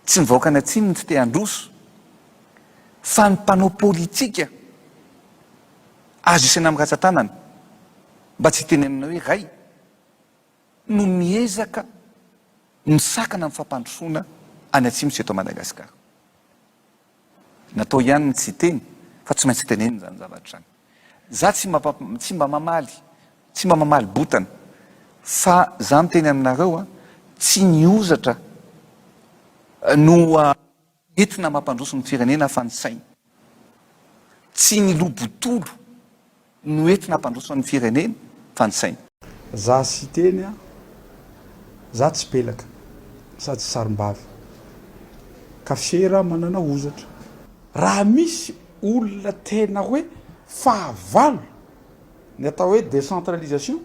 Tsy ny vahoaka any atsimo no tsy te handroso fa ny mpanao politika azo isaina amin'ny ratsan-tanana, mba tsy hitenenana hoe ray, no miezaka misakana ny fampandrosoana any atsimo sy eto Madagasikara. Natao ihany ny tsy hiteny fa tsy maintsy tenenina izany zavatra izany. Za tsy mba tsy mba mamaly, tsy mba mamaly botana fa za miteny aminareo a, tsy ny hozatra no entina mampandroso ny firenena fa ny saina. Tsy ny lobotolo no entina hampandroso ny firenena fa ny saina. Za Siteny a, za tsy pelaka sady tsy sarim-bavy ka fier aho manana hozatra. Raha misy olona tena hoe fahavalo ny atao hoe décentralisation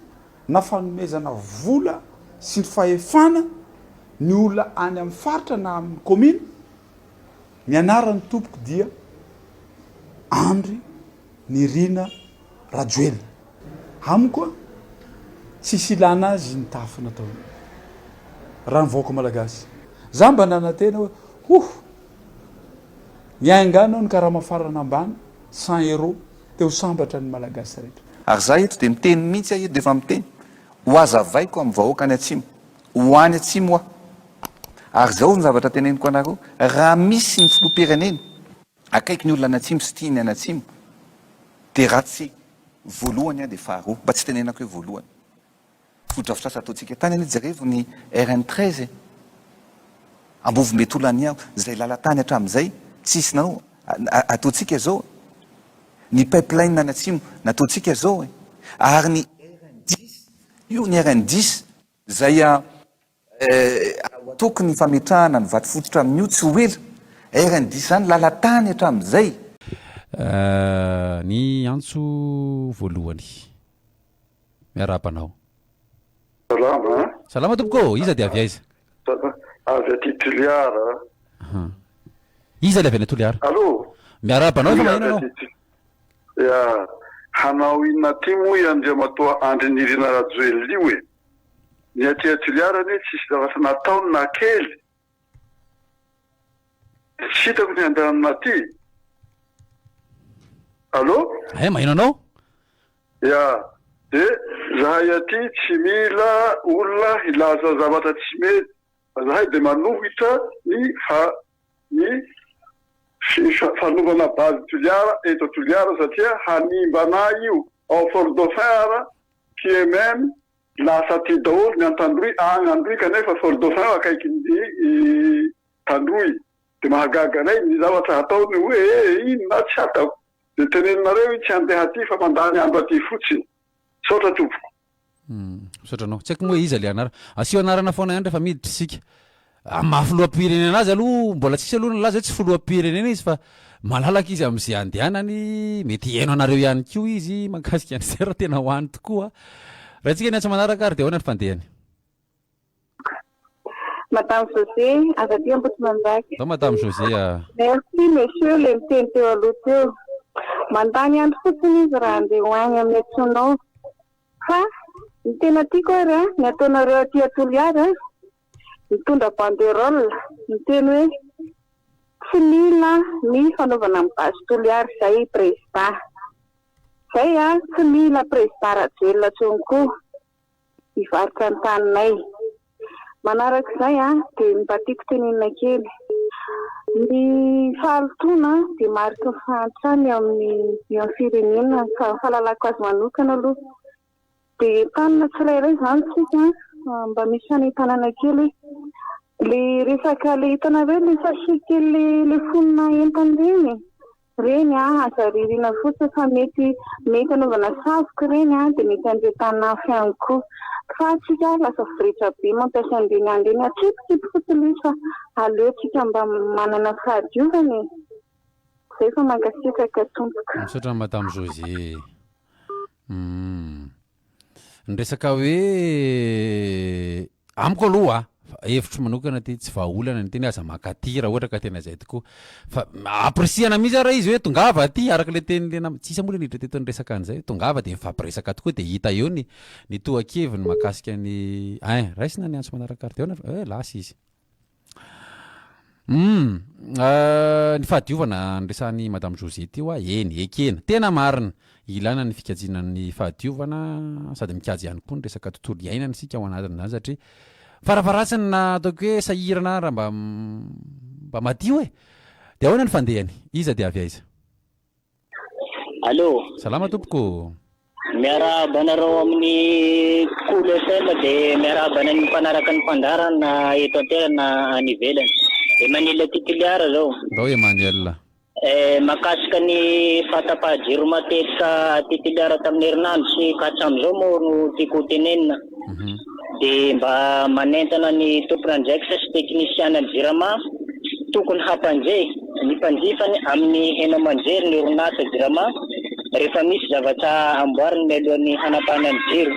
na fanomezana vola sy ny fahefana ny olona any amin'ny faritra na amin'ny commune, ny anarany tompoko dia Andry Nirina Rajoelina. Amiko a, tsisy ilana azy ny tafo nataony. Raha ny vahoaka malagasy. Za mba nanantena hoe huh! Miainga any aho ny karama farany ambany, cent euros, dia ho sambatra ny malagasy rehetra. Ary za eto dia miteny mihitsy aho eto dia efa miteny, ho azavaiko amin'ny vahoaka any atsimo, ho any atsimo aho. Ary izao ny zavatra teneniko anareo, raha misy ny filoham-pirenena akaiky ny olona any atsimo sy tia ny any atsimo dia raha tsy voalohany aho dia faharoa, mba tsy tenenako hoe voalohany. Fotodrafitrasa ataontsika tany anie jerevo ny RN 13 e! Ambovombe Tolania izay lalan-tany hatramin'izay tsisy nanao ataontsika izao e! Ny pipeline any atsimo nataontsika izao e! Ary ny RN 10 io ny RN 10 izay Tokony ny fametrahana ny vato fototra amin'io tsy ho ela. RN10 izany lalan-tany hatramin'izay. Ny antso voalohany. Miarahaba anao. Salama a. Salama tompoko ô, iza dia avy aiza? Avy aty Toliara. Iza ilay avy any Toliara? Allô? Miarahaba anao efa maheno anao. Ya, hanao inona aty moa i Andriamatoa Andry Nirina Rajoelina io e? Ny aty Toliara anie tsisy zavatra nataony na kely. Dia tsy hitako ny handehanana aty. Allô? Eh, maheno anao. Ya, dia zahay aty tsy mila olona hilaza zavatra tsy mety fa zahay dia manohitra ny fa ny fanovana base Toliara eto Toliara satria hanimba anay io. Ao Fort Dauphin ara PMM lasa aty daholo ny Antandroy agny Androy kanefa Fort Dauphin akaikin'ny Tandroy de mahagaga anay ny zavatra hataony hoe inona tsy hatako de teneninareo i tsy handeha aty fa mandany andro aty fotsiny. Misaotra tompoko. Misaotra anao. Tsy haiko moa hoe iza le anarana. Asio anarana foana ihany rehefa miditra isika. Amin'ny maha filoham-pirenena azy aloha, mbola tsisy aloha nilaza hoe tsy filoham-pirenena izy fa malalaka izy amin'izay andehanany, mety hihaino anareo ihany koa izy mahakasika an'izay raha tena ho any tokoa. Raintsika ny antso manaraka ary dia ahoana ny fandehany? Madame José, avy aty Ambohitrimanjaka. Ndao Madame José a. Merci monsieur le niteny teo aloha teo. Mandany andro fotsiny izy raha handeha ho any amin'ny antsoinao. Fa ny tena tiako ary an, ny ataonareo aty Toliara an, mitondra banderole miteny hoe tsy mila ny fanaovana ny base Toliara izay prezida. Izay an, tsy mila prezida Rajoelina intsony koa hivarotra ny taninay. Manaraka izay an, dia mba tiako tenenina kely, ny fahalotoana dia mariky ny fahantrana eo amin'ny eo amin'ny firenena, ny fahalalako azy manokana aloha. Dia entanina tsirairay izany isika mba misy fanentanana kely hoe le resaka le hitanareo le sachet kely le le fonona entana ireny e, ireny an aza aririna fotsiny fa mety mety anaovana savoka ireny an dia mety andrehetana afo ihany koa fa tsika lasa voretra be mampiasa an'ireny andro ireny atsipitsipy fotsiny ilay izy fa aleo tsika mba manana fahadiovana e, zay fa mankasitraka tompoko. Misaotra Madame José. Humm. Ny resaka hoe amiko aloha a, hevitro manokana ity tsy vahaolana ny teny hoe aza mankaty raha ohatra ka tena izay tokoa. Fa ampirisihana mihitsy ara izy hoe tongava aty araka ilay tenin'ilay nama, tsisy moa ilay niditra teto niresaka an'izay hoe tongava dia mifampiresaka tokoa dia hita eo ny ny tohan-keviny mahakasika ny ein, raisina ny antso manaraka ary dia ahoana, eh lasa izy. Humm ny fahadiovana niresahan'i Madame José teo ah, eny, ekena, tena marina, ilana ny fikajiana ny fahadiovana sady mikajy ihany koa ny resaka tontolo iainana isika ao anatin'izany satria farafaharatsiny na ataoko hoe sahirana raha mba mba madio e! Dia ahoana ny fandehany? Iza dia avy aiza? Allô. Salama tompoko. Miarahaba anareo amin'ny Kolo FM dia miarahaba ny mpanaraka ny fandaharana eto an-toerana any ivelany. Emmanuel aty Toliara zao. Ndao Emmanuel. Eh, mahakasika ny fahatapaha-jiro matetika aty Toliara tamin'ny herinandro sy ka hatramin'izao moa no tiako ho tenenina. Dia mba manentana ny tompon'andraikitra sy teknisiana ny Jirama tokony hampandre ny mpanjifany amin'ny haino aman-jery ny orinasa Jirama rehefa misy zavatra amboariny mialohan'ny hanapahana ny jiro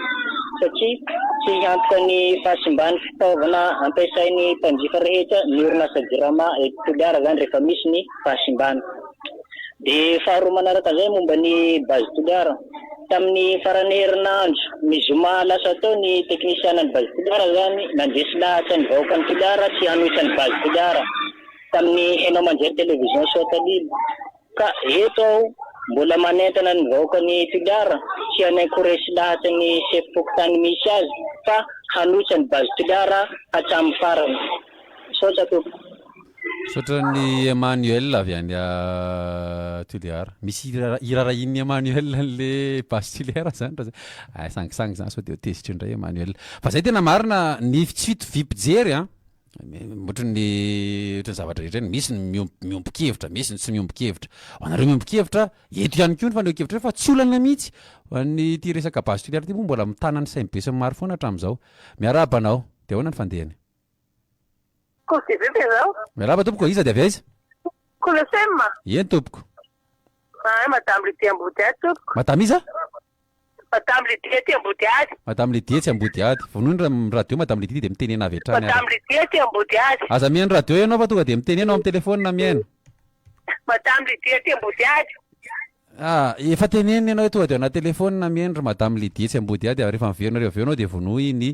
satria tsy hiantoka ny fahasimban'ny fitaovana ampiasain'ny mpanjifa rehetra ny orinasa Jirama eto Toliara izany rehefa misy ny fahasimbana. Dia faharoa manaraka izay momba ny Base Toliara. Tamin'ny faran'ny herinandro, ny zoma lasa teo ny teknisianan'ny Base Toliara izany nandresy lahatra ny vahoakan'i Toliara tsy hanohitra ny Base Toliara tamin'ny haino aman-jery télévision Soatalily. Ka eto aho mbola manentana ny vahoakan'i Toliara tsy hanaiky ho resy lahatra ny sefom-pokontany misy azy fa hanohitra ny Base Toliara hatramin'ny farany. Misaotra tompoko. Misaotra an'i Emmanuel avy any Tuléar. Misy irarahian'i Emmanuel an'le base Tuléar zany raha zay. Ay sangisangy zany sao dia ho tezitra indray Emmanuel. Fa zay tena marina ny tsy fitoviam-pijery an. Ohatran'ny ohatran'ny zavatra rehetra iny, misy ny miombon-kevitra, misy ny tsy miombon-kevitra. Ho anareo miombon-kevitra, eto ihany koa ny fanehoan-kevitra fa tsy olana mihitsy. Ho an'ity resaka base Tuléar ity moa mbola mitana ny sain'ny besinimaro foana hatramin'izao. Miarahaba anao. Dia ahoana ny fandehany? Kolo TV ve izao? Miarahaba tompoko, iza dia avy aiza? Kolo FM? Eny tompoko. Ah, Madame Lydie Ambodihady tompoko. Madame iza? Madame Lydie aty Ambodihady. Madame Lydie etsy Ambodihady. Vonoy ny radio Madame Lydie dia mitenena avy hatrany ary. Madame Lydie aty Ambodihady. Aza mihaino radio ianao fa tonga dia mitenena ao amin'ny telephone mihaino. Madame Lydie aty Ambodihady. Ah, efa tenenina ianao hoe tonga dia ao anaty telephone mihaino ry Madame Lydie etsy Ambodihady ah, rehefa miverina avy eo ianao dia vonoy ny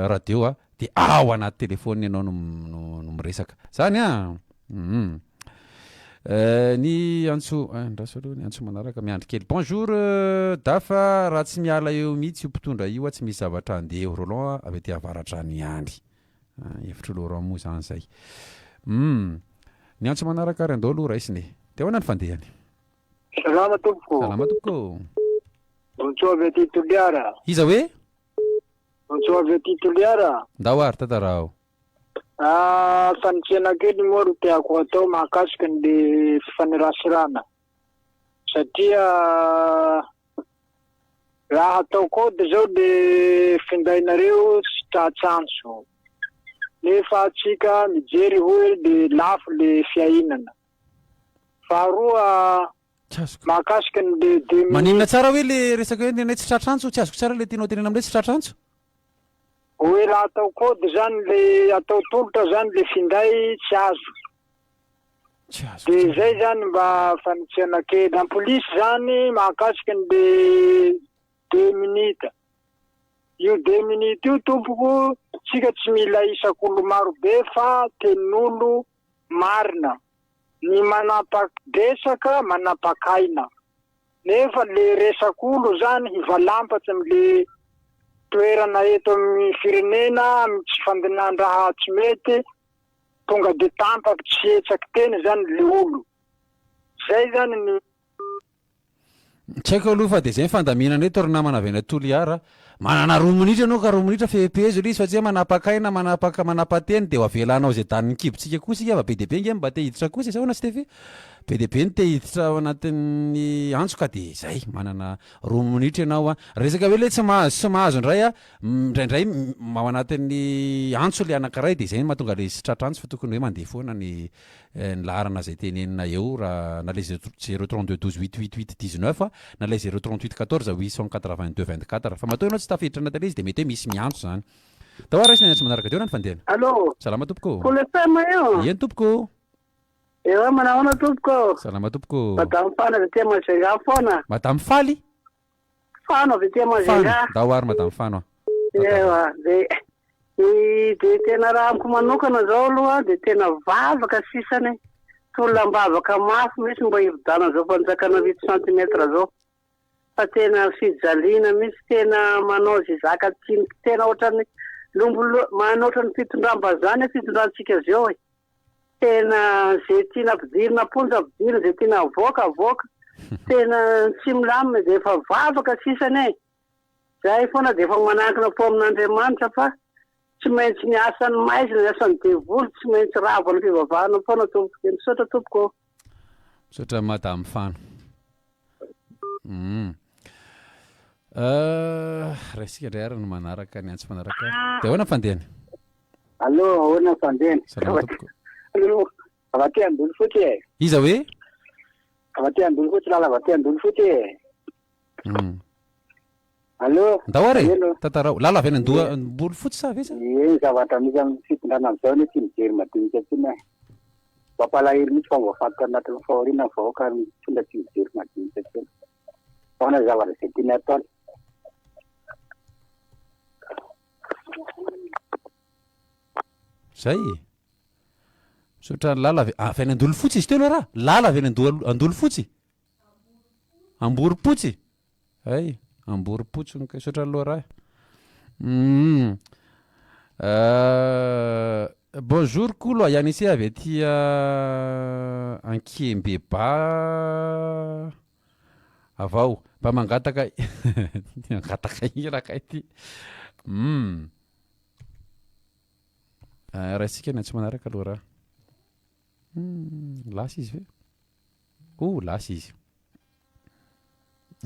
radio ah. Dia ao anaty telephone ianao no no miresaka. Zany an! Hum. Ny antso, andraso aloha ny antso manaraka miandry kely. Bonjour Dafa, raha tsy miala eo mihitsy io mpitondra io tsy misy zavatra handeha eo. Roland avy aty avaratra any ihany. Hevitr'i Laurent moa izany izay. Hum. Ny antso manaraka ary andao aloha raisina e. Dia ahoana ny fandehany? Salama tompoko. Salama tompoko. Bonsoir avy aty Toliara. Iza hoe? Antso avy aty Toliara. Ndao ary tantarao. Ah, fanitsiana kely moa ro tiako atao mahakasika ny le fifanerasirana. Satria raha atao code zao le findainareo tsy tratsantso. Nefa atsika mijery hoe le lafo le fiainana. Faharoa Tsy azoko. Mahakasika ny le deux Maninona minutes. tsara hoe le resaka hoe nenay tsy tratra antso? Tsy azoko tsara le tianao tenena amle tsy tratra antso. Hoe raha atao code zany le atao tolotra zany le finday tsy azo. Tsy azoko De tsara. zay zany mba fanitsiana kely. En plus zany mahakasika ny le deux minutes. Io deux minutes io tompoko tsika tsy mila isak'olo maro be fa tenin'olo marina. Ny manampak-dresaka manapak'aina. Nefa le resak'olo zany hivalampatsy amle toerana eto amin'ny firenena amin'ny tsy fandinahan-draha tsy mety, tonga de tampaky tsy hetsaky teny zany le olo. Zay zany ny. Tsy haiko aloha fa dia izay ny fandaminana eto ry namana avy any Toliara a! Manana roa minitra ianao ka roa minitra fehipehezo ilay izy fa tsy hoe manapaka aina manapaka manapa-teny dia ho avelanao izay danin'ny kibontsika kosa isika fa be dia be ange mba te hiditra kosa e! Sa ahoana Stefy? Be dia be ny te hiditra ao anatin'ny antso ka dia izay, manana roa minitra ianao a! Resaka hoe ilay tsy mahazo tsy mahazo indray a, indraindray ao anatin'ny antso ilay anankiray dia izay no mahatonga ilay izy tsy tratra antso fa tokony hoe mandeha foana ny ny laharana izay tenenina eo raha na ilay zéro 32 12 huit huit huit dix neuf na ilay zéro 38 14 882 24 fa matoa ianao tsy tafiditra anatin'ilay izy dia mety hoe misy miantso izany. Tao ary raisina ny antso manaraka teo raha ny fandehany. Allô. Salama tompoko. Cool FM io. Eny tompoko. Ewa manahoana tompoko. Salama tompoko. Madame Fano avy aty Majunga foana. Madame Faly? Fano avy aty Fano. Majunga. Ndao ary Madame Fano a. Ewa de. Ny dia tena raha amiko manokana zao aloha dia tena vavaka sisany e! Tolona am-bavaka mafy mihitsy mba hividanana zao fanjakana huit centimètre zao fa tena fijaliana mihitsy tena manao ze zaka tiany tena ohatran'ny lombo manoatra ny fitondram-bazaha ny fitondrantsika zao e! Tena ze tiana ampidirina am-ponja ampidirina ze tiana avoaka avoaka tena tsy milamina dia efa vavaka sisany e! Zahay foana dia efa manankina fo amin'Andriamanitra fa tsy maintsy ny asan'ny maizina, ny asan'ny devoly tsy maintsy ravan'ny fivavahana foana tompoko. Dia misaotra tompoko ô. Misaotra madame Fano. Hum. Euh, raisika indray ary ny manaraka ny antso manaraka. Dia ahoana ny fandehany? Allo, ahoana ny fandehany? Salama tompoko. Allo, avy aty Andolofotsy e. Iza hoe? Avy aty Andolofotsy, lala avy aty Andolofotsy e. Hum. Allo. Ndao ary e. Hello. Tantarao. Lala avy any Andoha Ambolofotsy sa avy aiza? Ie, ny zavatra misy amin'ny fitondrana amin'izao anie tsy mijery madinika intsony e. Mampalahelo mihitsy fa voafatotra anatin'ny fahoriana ny vahoaka ary ny mpitondra tsy mijery madinika intsony. Ahoana ny zavatra izay tiany hataony? Zay. Misaotra an'i Lala avy avy any Andolofotsy izy teo aloha raha. Lala avy any Andoha Andolofotsy. Amborompotsy? Hay, amborompotsy hono kay. Misaotra an'i Laura. Hum. Euh, bonjour Kolo, Yanise avy aty Ankiembeba avao. Mba mangataka mangataka hira kay ty. Hum. Raisika ny antso manaraka Laura. Hum, lasa izy ve? Oh, lasa izy.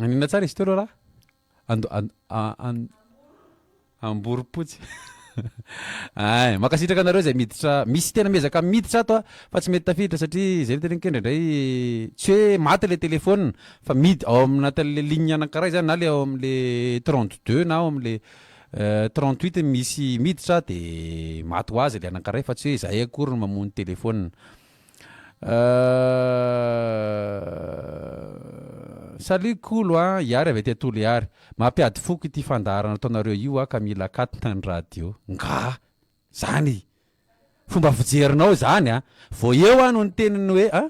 Anina tsara izy teo aloha raha? Ando, an, an, Amborompotsy. Ay, mankasitraka anareo izay miditra, misy tena miezaka miditra ato a, fa tsy mety tafiditra satria izay no teneniko hoe indraindray tsy hoe maty ilay téléphone fa mid ao anatin'ilay ligne anankiray zany na le ao amin'le 32 na ao amin'le 38 misy miditra de maty ho azy ilay anankiray fa tsy hoe izahay akory no mamono téléphone. Salut Kolo a, Iary avy aty Toliary. Mampiady foko ity fandaharana ataonareo io a ka mila akatona ny radio. Nga! Zany! Fomba fijerinao izany a! Vao eo aho no niteny ny hoe a!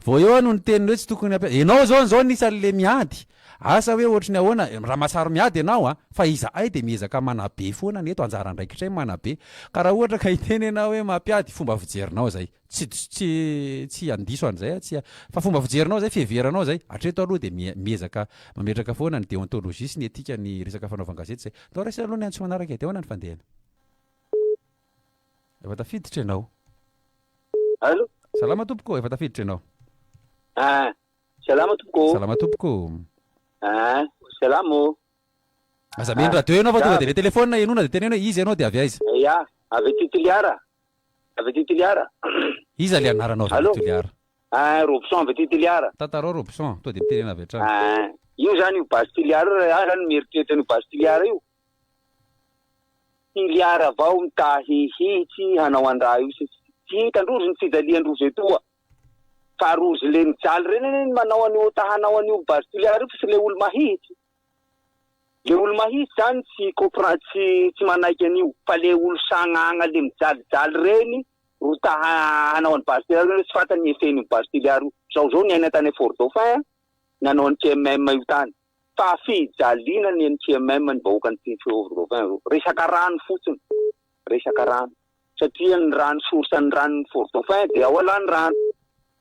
Vao eo aho no niteny ny hoe tsy tokony hampiasa. Enao zao zao anisan'le miady. Asa hoe ohatry ny ahoana, raha mahatsiaro miady ianao a, fa izahay dia miezaka manabe foana ny eto, anjara andraikitray ny manabe. Ka raha ohatra ka hiteny ianao hoe mampiady, fomba fijerinao izay. Tsy tsy tsy handiso an'izay aho, tsy fa fomba fijerinao izay, fiheveranao izay. Hatreto aloha dia mie- miezaka mametraka foana ny déontologie sy ny éthique ny resaka fanaovan-gazety izay. Ndao raisina aloha ny antso manaraka e, dia ahoana ny fandehany? Efa tafiditra ianao. Allo. Salama tompoko, efa tafiditra ianao. Ah, salama tompoko. Salama tompoko. Ah, salama ô. Aza miheno radio ianao fa tonga dia le téléphone henoina dia teneno hoe iza ianao dia avy aiza. Ya, avy aty Toliara. Avy aty Toliara. Iza le anaranao avy aty Toliara? Ah, Robson avy aty Toliara. Tantarao Robson, tonga dia mitenena avy hatrany. Ah, io zany io base Toliara io, raha zany mieritreritra an'io base Toliara io. Toliara avao mitahy hihitsy hanao an-draha io sisa. Tsy hitan-drozy ny fijalian-drozy etoa. Fa rozy le mijaly reny anie ny manao an'io ta hanao an'io base Toliara io fa tsy le olo mahihitsy. Le olo mahitsy zany tsy comprend tsy tsy manaiky an'io fa le olo sagnagna le mijalijaly reny ro ta hanao an'i base Toliara io tsy fantany ny effet-n'io base Toliara io. Zao zao niaina tany Fort Dauphin nanao an'i TMM io tany fa fijaliana ny an'i TMM ny vahoakan'i Fort Dauphin zao. Resaka rano fotsiny, resaka rano satria ny rano source ny ranon'i Fort Dauphin de ao ala ny rano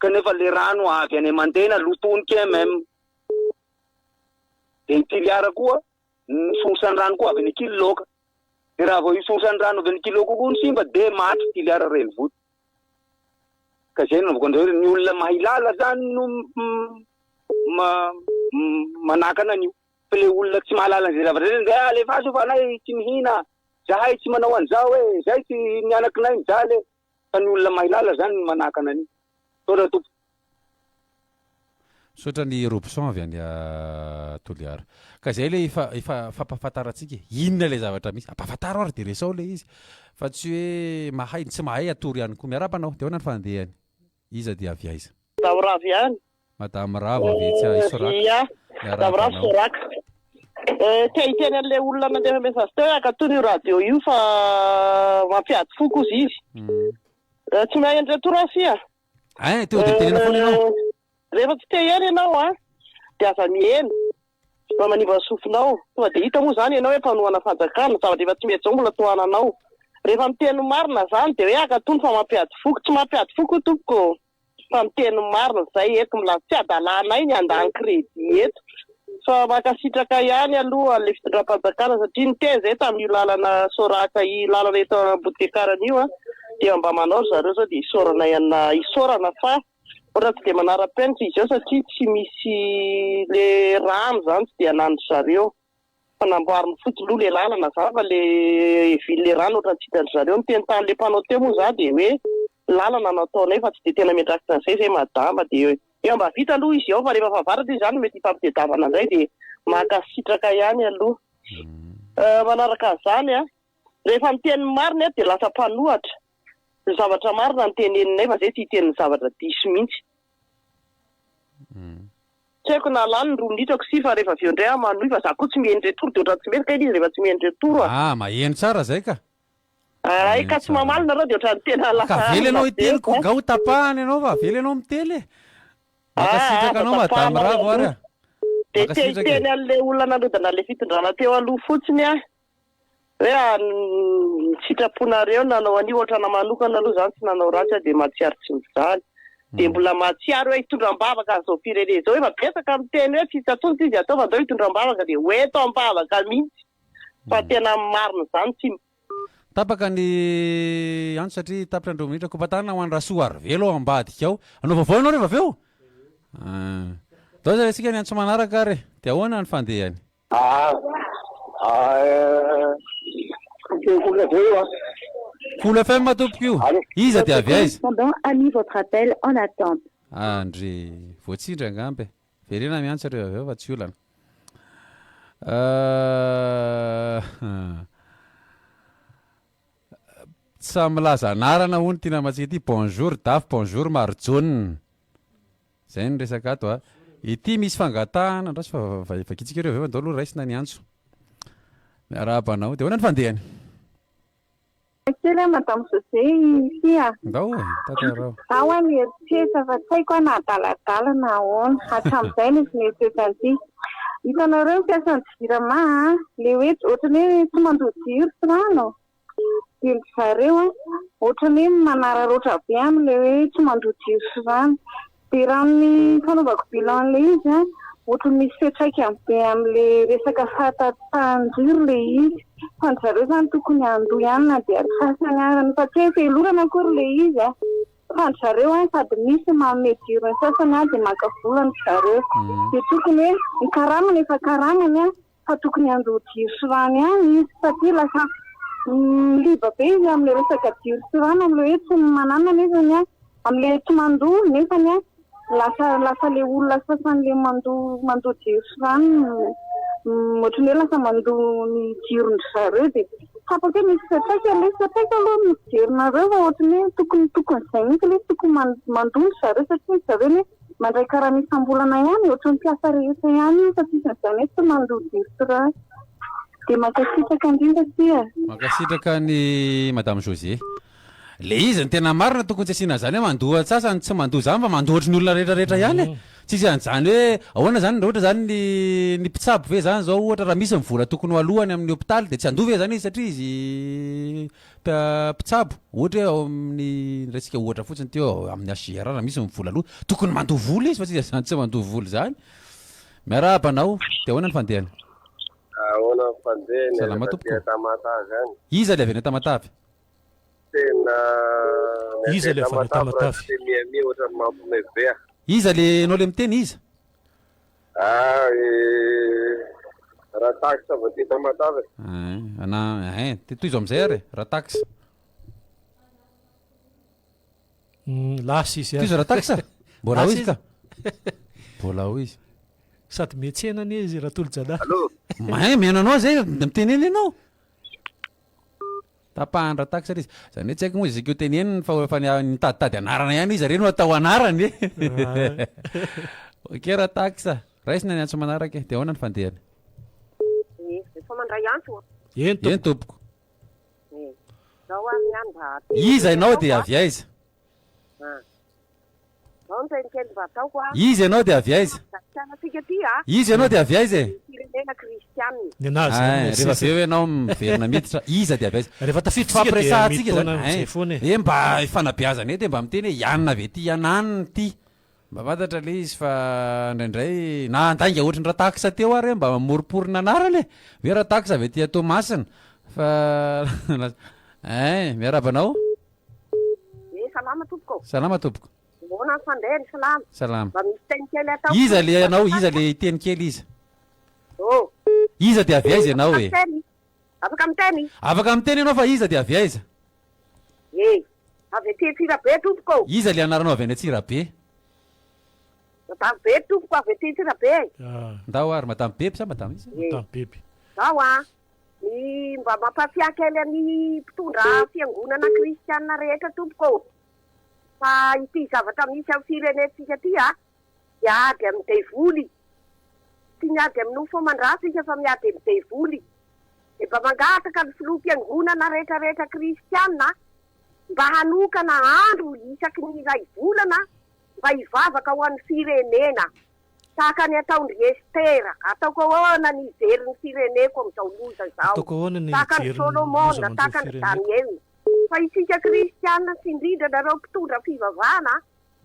kanefa le rano avy any Mandena lotoin'i TMM. Dia i Toliara koa, ny source ny rano koa avy any Ankililoaka. Dia raha vao io source ny rano avy any Ankililoaka koa no simba dia maty Toliara renivohitra. Ka izay no nanaovako an'izao hoe ny olona mahilala zany no manakana an'io. Fa ilay olona tsy mahalala an'izay zavatra izay dia alefaso fa anay tsy mihina, zahay tsy manao an'izao e, zay tsy ny anakinay mijaly e. Fa ny olona mahilala zany no manakana an'io. Misaotra tompoko. Misaotra an'i Robson avy any Toliara. Ka izay ilay efa efa fampahafantarantsika e. Inona ilay zavatra misy? Ampahafantaro ary dia resaho ilay izy. Fa tsy hoe mahay, ny tsy mahay atoro ihany koa. Miarahaba anao. Dia ahoana ny fandehany? Iza dia avy aiza? Madame Ravo ihany. Madame Ravo avy etsy Isoraka. Ia, Miarahaba Madame Ravo anao. Soraka. Eh, te hiteny an'ilay olona nandefa message teo hoe ankatony io radio io fa mampiady foko ozy izy. Eh, tsy mahay an-dRetour aho fia. Ein, teo dia tenena foana ianao. Eh, Rehefa tsy te hihaino ianao an, dia aza miheno fa manimba ny sofinao. Tonga dia hita moa izany ianao hoe mpanohana fanjakana, zavatra efa tsy mety izao mbola tohananao. Rehefa miteny ny marina izany dia hoe ankatony fa mampiady foko. Tsy mampiady foko io tompoko ô. Fa miteny ny marina izay eto, milaza tsy adalanay ny handany crédit eto. Fa mankasitraka ihany aloha an'ilay fitondram-panjakana satria niteny izay tamin'io lalana Soraka io lalana eto Ambodiakarana io an, dia mba manao ry zareo izao dia isaorana ihany isaorana fa Mbola tsy dia manara-penitra izy eo satria tsy misy le rano zany tsy dia ananin-dry zareo fa namboariny fotsiny aloha le lalana zany fa le ville le rano ohatran'ny tsy hitan-dry zareo. Niteny tamin'le mpanao teo moa za dia hoe lalana no ataonay fa tsy dia tena miandraikitra an'izay zay madama dia eo mba vita aloha izy ao fa rehefa fahavaratra izy zany mety hifampitedavana indray dia mankasitraka ihany aloha. Manaraka an'izany an, rehefa miteny ny marina eto dia lasa mpanohatra. Ny zavatra marina no teneninay fa zay tsy hiteny ny zavatra diso mihitsy. Tsy haiko na lany ny roa minitra-ko si fa rehefa avy eo indray aho manohy fa za koa tsy miheno retour de ohatran'ny tsy mety kay ilay izy rehefa tsy miheno retour a. Ah maheno tsara zay ka. Ay ka tsy mamaly nareo de ohatran'ny tena Ka lasa avela ianao alina be hiteny ko za. nga ho tapahana ianao fa avela ianao miteny e. Ah Mankasitraka aza anao madame tapahana Ravo ary aloha. a. De te Mankasitraka e. hiteny an'le olona nanodana an'le fitondrana teo aloha fotsiny aho. Hoe ny sitraponareo nanao an'io ohatrana manokana aloha zany tsy nanao ratsy aho dia mahatsiaro tsy mijaly dia mbola mahatsiaro hoe hitondra am-bavaka an'izao firenena izao efa betsaka miteny hoe tsisy intsony ity izy atao fa andao hitondra am-bavaka dia ho eto am-bavaka mihitsy fa tena marina izany tsy Tapaka ny antso satria tapitra ny roa minitra. Kopatanana ho an'i Rasoarivelo ao ambadika ao. Hanao vaovao ianao rehefa avy eo? Ah. Ndao zay isika ny antso manaraka ary e. Dia ahoana ny fandehany? Ah, ah, Cool FM io ah. Cool FM tompoko io. Iza dia avy aiza? Correspondant a mis votre appel en attente. Andry, voatsindry angamba e. Verena miantso rehefa avy eo fa tsy olana. Ah, Tsy samy milaza anarana hono ity namantsika ity. Bonjour Dafy, bonjour Marijaona. Zay ny resaka ato a. Ity misy fangatahana, andraso fa vakintsika ireo avy eo fa ndao aloha raisina ny antso. Miarahaba anao. Dia ahoana ny fandehany? Kely aho Madame José ici a. Ndao e, tantarao. Za hoa mieritreritra fa tsy haiko aho na adaladala na ahoana. Hatramin'izay no tsy nieritreritra an'ity. Hitanareo ny mpiasan'ny Jirama a, le hoe ohatran'ny hoe tsy mandoa jiro sy rano. Dia ry zareo an, ohatran'ny hoe manararaotra be amin'ilay hoe tsy mandoa jiro sy rano. Dia raha ny fanaovako bilan an'ilay izy an, ohatran'ny misy fiantraikany be amin'ilay resaka fahatapahan-jiro ilay izy. Fa ry zareo izany tokony handoa ihany na dia antsasany ary. Fa tsy hoe fehelorana akory ilay izy an. Fa ry zareo an, sady misy manome jiro ny sasany an, dia maka vola ry zareo. Dia tokony hoe ny karamany efa karamany an. fa tokony handoa jiro sy rano ihany izy satria lasa miliba be izy amin'ilay resaka jiro sy rano amin'ilay hoe tsy manana nefany an, amin'ilay tsy mandoa nefany an, lasa lasa ilay olona sasany ilay mandoa mandoa jiro sy rano ohatran'ny hoe lasa mandoa ny jiron-dry zareo dia tsapako hoe misy fiantraikany ilay izy fa tsy haiko aloha ny fijerinareo fa ohatran'ny hoe tokony tokony izay mihitsy ilay izy tokony mandoa ry zareo satria ry zareo anie Mandray karama isam-bolana ihany, ohatran'ny mpiasa rehetra ihany io fa tsisy an'izany hoe tsy mandoa jiro sy rano. Dia mankasitraka indrindra akia. Mankasitraka an'i Madame José. Le izy ny tena marina tokony tsy asiana an'izany hoe mandoa antsasany tsy mandoa izany fa mandoa ohatry ny olona rehetra rehetra ihany e. Tsisy an'izany hoe ahoana izany raha ohatra izany ny ny mpitsabo ve izany izao ohatra raha misy ny vola tokony ho alohany amin'ny hopitaly dia tsy handoa ve izany izy satria izy Mpitsabo, ohatra hoe ao amin'ny, raisika ohatra fotsiny teo, ao amin'ny HJR raha misy ny vola aloa, tokony mandoa vola izy fa tsy izy izany tsy mandoa vola izany. Miarahaba anao, dia ahoana ny fandehany? Ahoana ny fandehany Salama avy aty tompoko. Tamatave any? Iza ilay avy any Tamatave? Tena ny aty Iza ilay avy any Tamatave raha Tamatave? tsy miami ohatran'ny mampime be ah. Iza le ianao le miteny iza? Ah, i Ratax avy aty Tamatave. Ein, na ein, de tohizo amizay ary e, Ratax. Mm, lasa izy Tohizo Ratax a! Mbola ao Lasa izy ka. Mbola ao izy. Sady miantsena anie izy Ratolojanahary. Allô? Mahay mihaino anao zay, mitenena ianao. Tapahan'i Ratax ary izy. Zany hoe tsy haiko moa izay ko teneniny fa efa nitaditady anarana ihany izy ireny no atao anarany e. Ok Ratax a. Raisina ny antso manaraka e. Dia ahoana ny fandehany? mandray antso? Eny tompoko. Eh, Zao ary ny any mba Iza ianao dia avy aiza? Ah. Zao ny teny kely mba ataoko a. Iza ianao dia avy aiza? Madagasikara-tsika ty a. Iza ianao dia avy aiza e? Firenena kristianina. Ny anazy zany Ein, no rehefa avy eo ianao miverina miditra, iza dia avy aiza? Rehefa tafiditra tsika dia Ifampiresahantsika zany, mitaona amin'izay ein. foana e. Hoe mba ifanabeazana eto e, mba miteny hoe i anona avy aty, i ananona ity. Mba fantatra le izy fa indraindray na handainga ohatry ny Ratax teo ary hoe mba mamoromporona anarana e! Hoe Ratax avy aty Toamasina fa lasa ein! Miarahaba anao. Eh salama tompoko. Salama tompoko. Ahoana ny fandehany salama. Salama. Mba misy teny kely atao. Iza le ianao iza le hiteny kely iza? Oh. Iza dia avy aiza ianao e? Afaka miteny? Afaka miteny ianao fa iza dia avy aiza? Eh, avy aty Antsirabe tompoko ô. Iza le anaranao avy any Antsirabe? Madame Beby tompoko avy aty Antsirabe. Ndao ary, Madame Beby sa Madame iza? Eh. Madame Beby. Zao an, ny mba mampatsiahy kely an'ny mpitondra fiangonana kristiana rehetra tompoko ô, fa ity zavatra misy amin'ny firenentsika ity an, dia ady amin'ny devoly. Tsy miady amin'ny nofo aman-dra tsika fa miady amin'ny devoly. Dia mba mangataka ny filoham-piangonana rehetra rehetra kristiana mba hanokana andro isaky ny iray volana mba hivavaka ho an'ny firenena. Tahaka ny ataon-dry Estera. Ataoko ahoana ny hijery ny fireneko amin'izao loza izao. Ataoko ahoana ny Tahaka an'i hijery ny loza Solomona, manjo ny tahaka an'i fireneko. Daniela. Fa isika kristiana sy indrindra nareo mpitondra fivavahana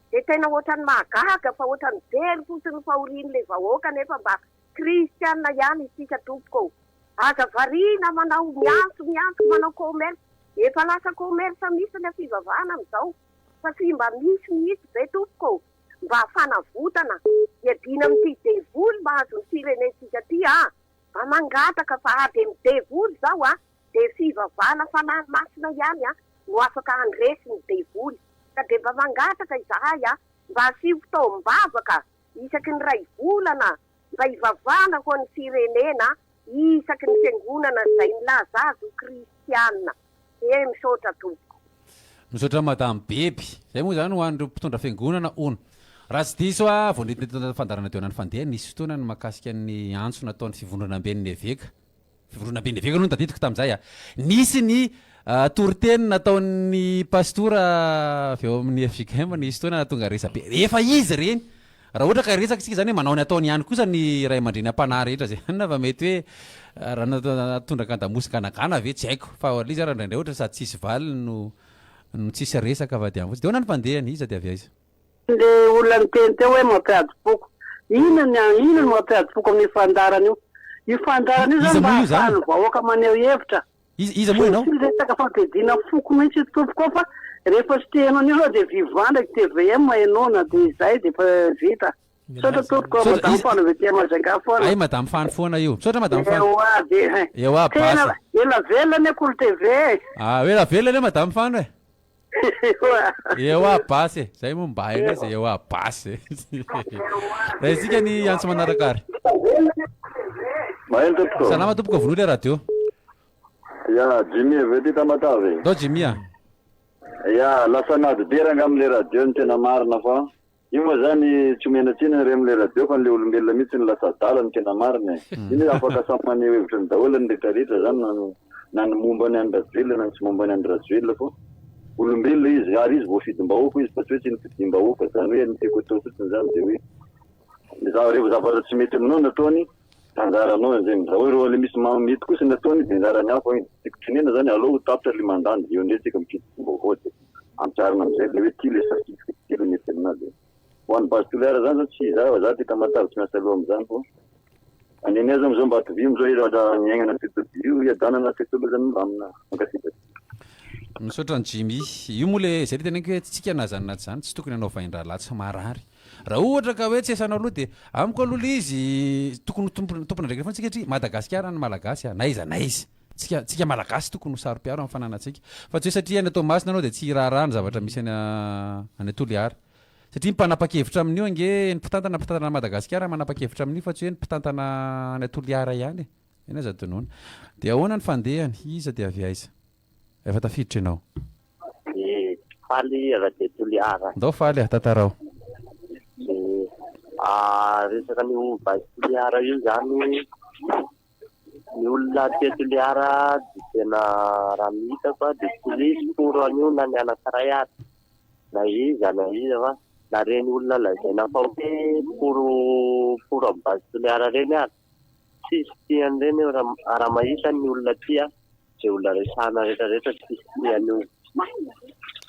Dia tena ohatran'ny mahagaga fa ohatran'ny very fotsiny ny fahorian'ilay vahoaka nefa mba kristiana ihany isika tompoko ô! Aza variana manao miantso miantso manao commerce, efa lasa commerce mihitsy ilay fivavahana amin'izao fa tsy mba misy mihitsy ve tompoko ô! Mba fanavotana hiadiana amin'ity devoly mahazo ny firenentsika ity a! Mba mangataka fa ady amin'ny devoly izao a! Dia fivavahana fanahy masina ihany a! no afaka handresy ny devoly. Ka dia mba mangataka izahay a, mba asio fotoam-bavaka isaky ny iray volana mba hivavahana ho an'ny firenena isaky ny fiangonana izay milaza azy ho kristiana. He misaotra tompoko. Misaotra madame Beby. Zay moa zany ho an'ireo mpitondra fiangonana hono. Raha tsy diso aho, vao niditra teto fandaharana teo Ananifandeha, nisy fotoana ny mahakasika ny antso nataon'ny fivondronamben'ny eveka. Fivondronamben'ny eveka aloha no tadidiko tamin'izay a. Nisy ny toriteny nataon'ny pastora avy ao amin'ny fjkm nisy fotoana nahatonga resabe. Efa izy ireny. Raha ohatra ka resaka isika izany hoe manao ny ataony ihany kosa ny ray aman-dreny am-panahy rehetra izay any fa mety hoe raha natondraka an-damosin-ganagana ve tsy haiko. Fa ilay izy ary indraindray ohatra sady tsisy valiny no no tsisy resaka fa dia any fotsiny. Dia ahoana ny fandehany? Iza dia avy aiza? Le olona niteny teo hoe mampiady foko. Inona ny inona no mampiady foko amin'io fandaharana io? Io fandaharana io Iza zany mba moa io zany? ahafahan'ny vahoaka maneho hevitra. Iza iza moa ianao? Tsy resaka fampiadiana foko mihitsy io tompoko ô fa rehefa tsy te heno an'io ianao dia vivant ndraiky tvm henoina dia izay dia efa vita. Misaotra tompoko Misaotra, madame iza- Fano avy aty Majunga foana. Hay madame Fano foana io. Misaotra madame Fano. Ewa dia Ewa tena basy. ela velona anie Kolo TV e. Ah, ela velona anie madame Fano e. Ewa basy e! Zay moa mba hainay zay ewa basy e! Raisika ny antso manaraka ary. Maheno tompoko. Salama tompoko, vonoy le radio. Ya, Jimmy avy aty Tamatave. Ndao Jimmy a. Ya, lasa nady be rangah amle radio ny tena marina fa Io moa zany tsy omena tsiny ny rem le radio fa le olombelona mihitsy no lasa adala no tena marina e. Iny hoe afaka samy maneho hevitra ny daholo ny rehetra rehetra zany na na ny momba ny Andry Rajoelina na ny tsy momba ny Andry Rajoelina fa olombelona izy ary izy voafidim-bahoaka izy fa tsy hoe tsy nifidim-bahoaka zany hoe ny tiako atao fotsiny zany de hoe za rehefa zavatra tsy mety aminao no ataony de anjaranao izay raha hoe reo le misy mety kosa ny ataony de anjaran'ny hafa iny tiako tenena zany aleo ho tapitra le mandat de eo indray tsika mifidy vaovao de Ampiharina amizay le hoe ty le safidy fa ty le mety aminazy e. Ho an'ny base Toliara zany zao tsy za fa za ty Tamatave tsy miasa loha amizany fa any anay zao amizao Ambatovy amizao ira niaignana teto io hiadanana teto aloha zany milamina. Mankasitraka. Misaotra an'i Jimmy. Io moa le zay le teneniko hoe tsika na zany na tsy zany tsy tokony hanao vain-drahalahy tsy marary. Raha ohatra ka hoe tsy esanao aloha dia amiko aloha le izy tokony ho tompon tompon'andraikitra foana tsika satria Madagasikara ny Malagasy a, na aiza na aiza. Tsika tsika Malagasy tokony ho saro-piaro amin'ny fananantsika. Fa tsy hoe satria any Toamasina ianao dia tsy hiraharaha ny zavatra misy any any Toliara. Satria ny mpanapa-kevitra amin'io ange ny mpitantana mpitantana an'i Madagasikara manapa-kevitra amin'io fa tsy hoe ny mpitantana any Toliara ihany e. Eny aza adinoina. Dia ahoana ny fandehany? Iza dia avy aiza? Efa tafiditra ianao. Dia faly avy aty Toliara. Ndao faly a, tantarao. Dia resaka an'io base Toliara io izany. Ny olona aty Toliara dia tena raha ny hitako dia tsy misy pour an'io na ny anankiray ary na iza na iza fa na ireny olona lazaina fa hoe pour pour amin'ny base Toliara ireny ary tsisy tia an'ireny eo raha mahita ny olona tia Izay olona resahana rehetra rehetra tsisy tia an'io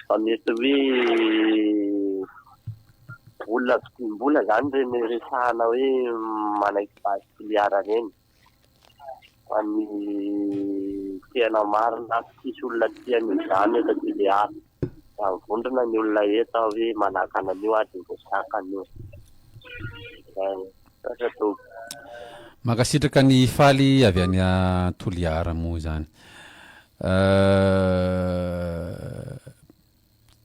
fa mety hoe olona vidim-bola zany ireny resahana hoe manaiky base Toliara ireny fa ny tena marina tsisy olona tia an'io zany eto Toliara raha mivondrona ny olona eto hoe manakana an'io ary dia voasakana io. Zay. Misaotra tompoko. Mankasitraka an'i Faly avy any Toliara moa izany.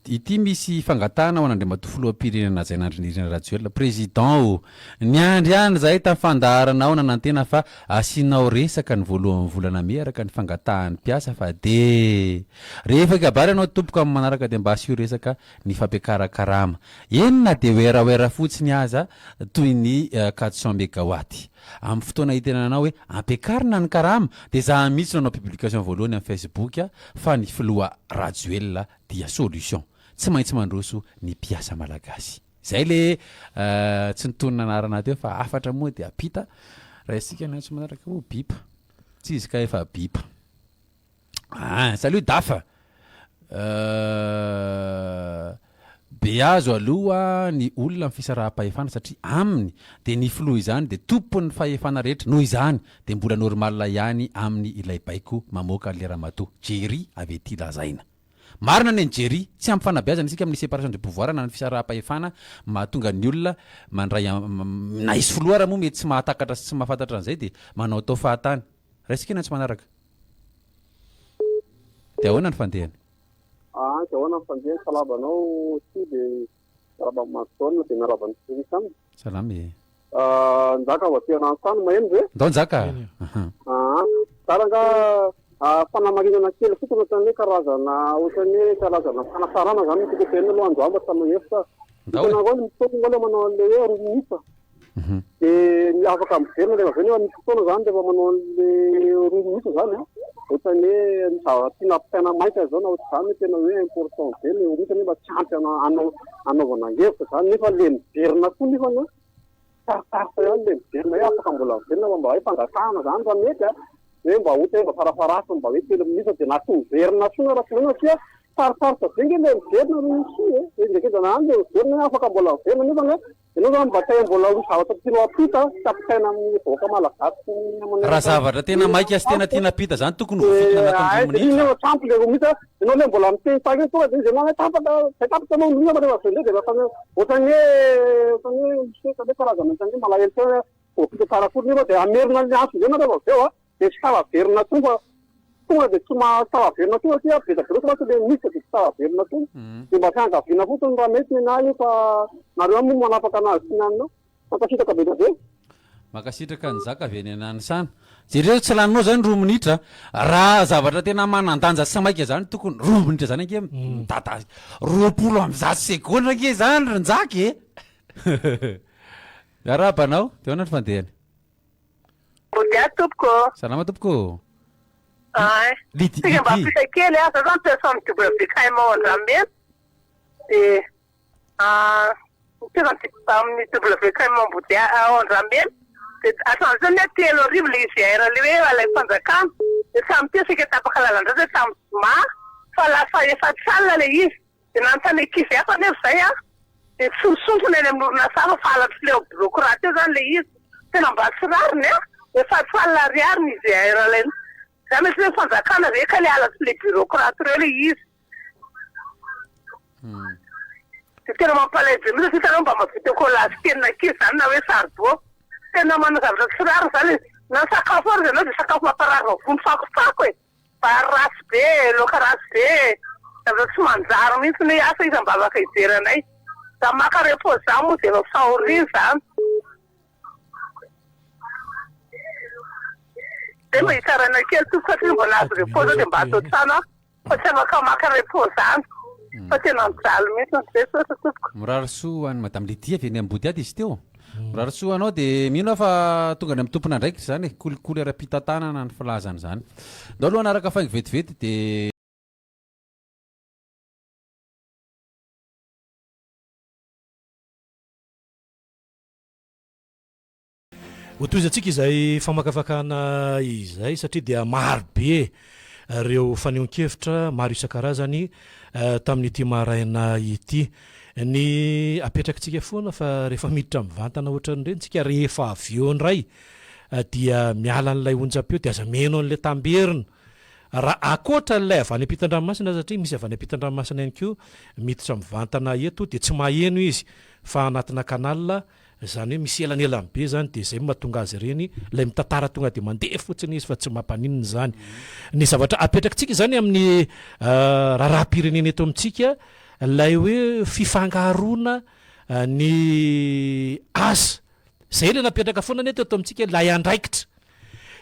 Ity misy fangatahana ho an'Andriamatoa Filoham-pirenena Hajaina Andrinirina Rajoelina, Président ô! Niandry ihany izahay tamin'ny fandaharanao nanantena fa asianao resaka ny voalohan'ny volana mey araka ny fangatahan'ny mpiasa fa dia rehefa hikabary ianao tompoko amin'ny manaraka dia mba asio resaka ny fampiakaran-karama. Eny na dia werawera fotsiny aza toy ny 400 megawatt. Amin'ny fotoana hitenenanao hoe ampiakarina ny karama dia za mihitsy no hanao publication voalohany amin'ny Facebook fa ny filoha Rajoelina dia solution. Tsy maintsy mandroso ny mpiasa malagasy. Zay le tsy nitonona anarana teo fa hafatra moa dia ampita. Raisika ny antso manaraka oh bip. Tsy izy ka efa bip. Ah, salut Dafa. Euh, be azo aloha ny olona amin'ny fisaraham-pahefana satria aminy dia ny filoha izany dia tompon'ny fahefana rehetra, noho izany dia mbola normal ihany aminy ilay baiko mamoaka an'ilay ramatoa Jerry avy ety lazaina. Marina ny an'i Jerry, tsy ampy fanabeazana isika amin'ny séparation de pouvoir na ny fisaraham-pahefana mahatonga ny olona mandray na hisy filoha ara moa mety tsy mahatakatra sy tsy mahafantatra an'izay dia manaotao fahatany. Raisika ny antso manaraka. Dia ahoana ny fandehany? Aa dia ahoana ny fandehany? Salama anao Ty dia miarahaba an'i Mason dia miarahaba an'i Chris any. Salama e. Njaka avy aty Anansany maheno ve? Ndao Njaka. Aa zara angaha fanamarinana kely fotsiny ohatran'ny hoe karazana ohatran'ny hoe karazana fanatsarana zany no tiako tenenina aloha androany mba tsy hanao hevitra. Ndao e. Hitanareo ny mitaona angaha ilay manao an'ilay hoe roa minitra? Dia ny afaka miverina rehefa avy eo nefa misy fotoana izany rehefa manao an'ilay roa minitra izany an, ohatran'ny hoe misy zavatra tiana ampitaina maika izao na ohatr'izany hoe tena hoe important be ilay roa minitra nefa tsy ampy hanaovana hevitra izany nefa ilay miverina koa nefany an, sarotsarotra ihany ilay miverina hoe afaka mbola miverina fa mba hoe fangatahana izany raha mety an. Hoe mba ohatra hoe mba farafaharasiny mba hoe telo minitra dia na tsy miverina intsony ara tsy satria sarotsarotra be nge ilay miverina ry Rossy e! Henjakenjana any ilay miverina hoe afaka mbola miverina nefa anie ianao zany mba te mbola ho zavatra tianao hampita sy hampitaina amin'ny vahoaka malagasy sy ny manerana Raha zavatra tena maika sy tena tiana hampita zany tokony ho voafintina anatin'ny roa minitra. Dia iny ampy ilay roa minitra ianao ilay mbola miteny tahaka iny tonga dia izy ianao hoe tapaka zay tapaka ianao no fa rehefa avy eo indray dia efa ohatran'ny hoe ohatran'ny hoe misy hoe karazana ohatran'ny hoe malahelo teo hoe Voafita tsara akory nefa dia hamerina ny antso indray nareo avy eo a, dia tsy tafaverina intsony fa tonga dia tsy maha tafaverina intsony satria betsaka be loatra mantsy ilay misy dia tsy tafaverina intsony. Dia mba fiangaviana fotsiny raha mety ny ahy io fa nareo ihany moa no manapaka anazy sy ny anona. Mankasitraka be dia be. Mankasitraka an'i Zaka avy any Ananisana. Jereo tsy laninao zany roa minitra a. Raha zavatra tena manan-danja sy maika zany tokony roa minitra zany ange midadasika. 120 segondra ange zany ry Njaka e. Miarahaba anao, dia ahoana ny fandehany? Mbodia tompoko ô. Salama tompoko ô. Ay. Lydie, Saika mba Lydie. ampita kely ah, za zany mpiasa amin'ny WKM ao Andramena dia ah, mpiasa amin'ny WKM ao Ambodia ao Andramena dia hatramin'izao anie 3000 ilay IGR ilay hoe alain'ny fanjakana dia samy teo saika tapaka lalan-dra zay tamin'ny zoma fa lasa efa tsy alina ilay izy Dia nanontany ankizy hafa anefa izay aho, dia tsy misontsona eny amin'ny orinasa hafa fa halatry ilay birokraty eo izany ilay izy. Tena mba tsy rariny an! Efa tsy alina ariary ny IGR alaina. Izany mety hoe fanjakana ve ka ilay halatry ilay birokraty ireo ilay izy. Dia tena mampalahelo be mihitsy satria hitanao mba mahavita collage tenin'ankizy izany na hoe saribao. Tena manao zavatra tsy rariny izany e! Na ny sakafo ary ianao dia sakafo mamparary vavony fakofako e! Vary ratsy be e, laoka ratsy be e, zavatra tsy manjary mihitsy ny hoe asa iza mba afaka hijery anay. Za maka repos za moa dia efa fahoriana izany. Zay mba hitaraina kely tompoko satria mbola azo repos zao dia mba ato an-trano aho fa tsy afaka maka repos zany fa tena mijaly mihitsy. Zay misaotra tompoko. Mirary soa ho an'i Madame Lydie avy eny Ambodihady izy teo. Mirary soa ho anao dia mino aho fa tonga any amin'ny tompon'andraikitra izany e, kolikoly ara-pitantanana ny filazana izany. Ndao aloha hanaraka faingo vetivety dia. Hotohizantsika izay famakafakana izay satria dia maro be ireo fanehoan-kevitra maro isan-karazany tamin'ity maraina ity. Ny apetrakitsika foana fa rehefa miditra mivantana ohatran'ireny tsika rehefa avy eo indray dia miala an'ilay onjam-peo dia aza mihaino an'ilay tamberina. Raha ankoatra an'ilay avy any ampitan-dranomasina satria misy avy any ampitan-dranomasina ihany koa miditra mivantana eto dia tsy maheno izy fa anatina canal Izany hoe misy elanelany be izany dia izay no mahatonga azy ireny ilay mitantara tonga dia mandeha fotsiny izy fa tsy mampaninona izany. Ny zavatra apetrakitsika izany amin'ny raharaham-pirenena eto amintsika ilay hoe fifangaroana ny asa. Izay ilay napetraka foana anie teto amintsika ilay andraikitra.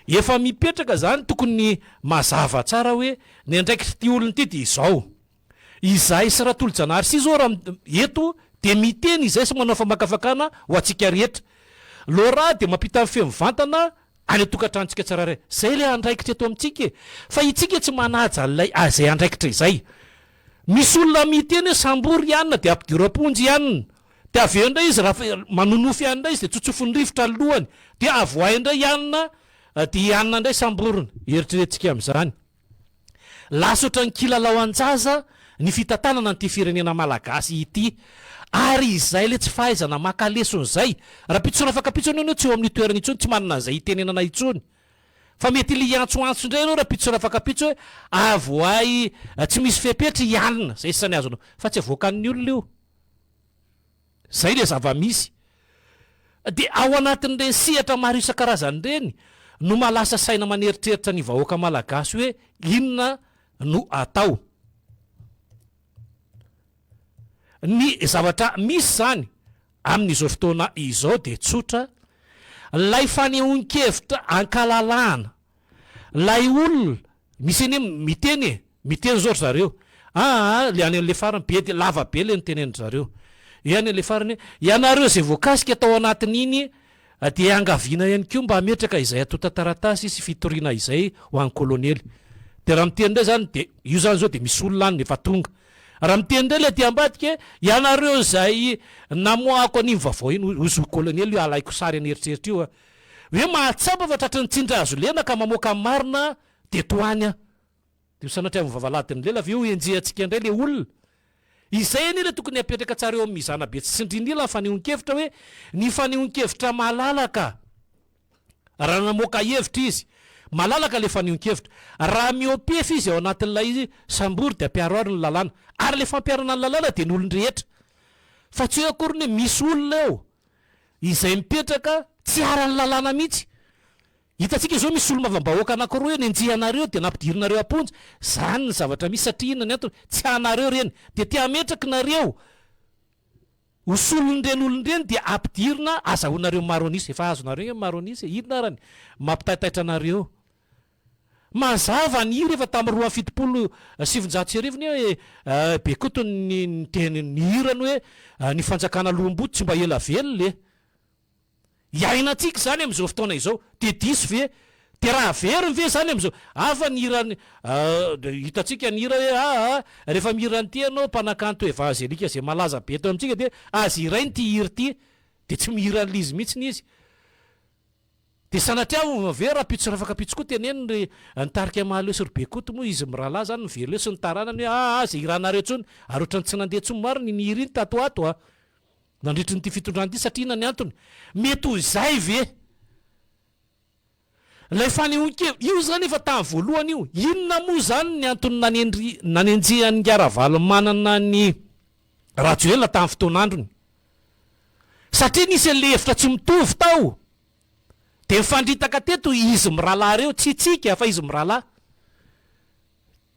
Efa mipetraka izany tokony mazava tsara hoe ny andraikitr'ity olona ity dia izao. Izahay sy Ratolojanahary sy zao raha eto dia miteny izay sy manao famakafakana ho antsika rehetra. Laura dia mampita ny feo mivantana any an-tokantranontsika tsirairay. Zay ilay andraikitra eto amintsika e. Fa itsika tsy manaja an'ilay izay andraikitra izay. Misy olona miteny hoe sambory i anona dia ampidiro am-ponja i anona. Dia avy eo indray izy raha manonofy any indray izy dia tsotsofin'ny rivotra ny lohany. Dia avoahy indray i anona dia i anona indray samborina. Eritreretintsika amin'izany. Lasa ohatran'ny kilalao an-jaza ny fitantanana an'ity firenena malagasy ity. Ary izay ilay tsy fahaizana maka lesona izay. Rahampitso sy rafakampitso anie ianao tsy eo amin'io toerana intsony, tsy manana an'izay hitenenana intsony. Fa mety ilay hiantsoantso indray ianao rahampitso sy rafakampitso hoe avoahy tsy misy fepetra i alina. Izay sisa ny azonao. Fa tsy avoakan'ny olona io. Izay ilay zava-misy. Dia ao anatin'ireny sehatra maro isan-karazany ireny no mahalasa saina maneritreritra ny vahoaka malagasy hoe inona no atao. Ny zavatra misy izany amin'izao fotoana izao dia tsotra, ilay fanehoan-kevitra ankalalahana Lay olona, misy anie miteny e, miteny zao ry zareo, aa le any an'le farany be de lava be le nitenenin-dry zareo, e any an'le farany hoe, ianareo izay voakasika tao anatin'iny dia iangaviana ihany koa mba hametraka izay antontan-taratasy sy fitoriana izay ho an'ny kolonely. De raha miteny indray zany de io zany zao de misy olona any efa tonga. Raha miteny indray le aty ambadika hoe, ianareo izay namoahako an'iny vaovao iny, hoy zo kolonely io alaiko sary an'eritreritra io a. Hoe mahatsapa fa tratry ny tsindry hazo lena ka mamoaka ny marina dia toa any aho. Dia ho sanatria amin'ny vavaladin'ny lela ve ho enjehantsika indray ilay olona? Izay anie ilay tokony hapetraka tsara eo amin'ny mizana be tsy tsindrin'ila ny fanehoan-kevitra hoe ny fanehoan-kevitra malalaka. Raha namoaka hevitra izy, malalaka ilay fanehoan-kevitra. Raha mihoa-pefy izy ao anatin'ilay izy, sambory dia ampiharoharo ny lalàna. Ary ilay fampiharana ny lalàna dia ny olon-drehetra. Fa tsy hoe akory ny hoe misy olona eo izay mipetraka tsy aran'ny lalàna mihitsy. Hitantsika izao misy solombavambahoaka anankiroa eo nenjehanareo dia nampidirinareo am-ponja. Izany ny zavatra misy satria inona ny antony? Tsy anareo ireny. Dia te hametraka nareo ho solon'ireny olona ireny dia ampidirina azahoanareo maro an'isa. Efa azonareo ny maro an'isa e. Inona ara ny mampitaitaitra anareo? Mazava ny hira efa tamin'ny 1972 anie hoe Bekoto ny niteny nihira ny hoe ny fanjakana loham-boto tsy mba ela velona e! Iainantsika izany amin'izao fotoana izao. Dia diso ve? Dia raha averiny ve izany amin'izao? Hafa ny hiran'ny hitantsika ny hira hoe aa rehefa mihira an'ity ianao mpanakanto evanzelika izay malaza be eto amintsika dia aza hiraina ity hira ity. Dia tsy mihira an'ilay izy mihitsy izy. Dia sanatria moa ve rahampitso rafakampitso koa teneno ry ny tarika Mahaleo sy ry Bekoto moa izy mirahalahy zany miverina eo sy ny taranany hoe aa aza hiranareo intsony ary ohatran'ny tsy nandeha intsony marina iny hira iny tato ho ato a! nandritry nyity fitondrana ity satria inona ny antony? Mety ho izay ve? Ilay fanehoan-kevitra io zany efa tamin'ny voalohany io, inona moa zany ny antony nanendry nanenjehan'i Ingahy Ravalomanana an'i Rajoelina tamin'ny fotoan'androny? Satria nisy an'ilay hevitra tsy mitovy tao. Dia nifandritaka teto izy mirahalahy ireo, tsy tsika fa izy mirahalahy.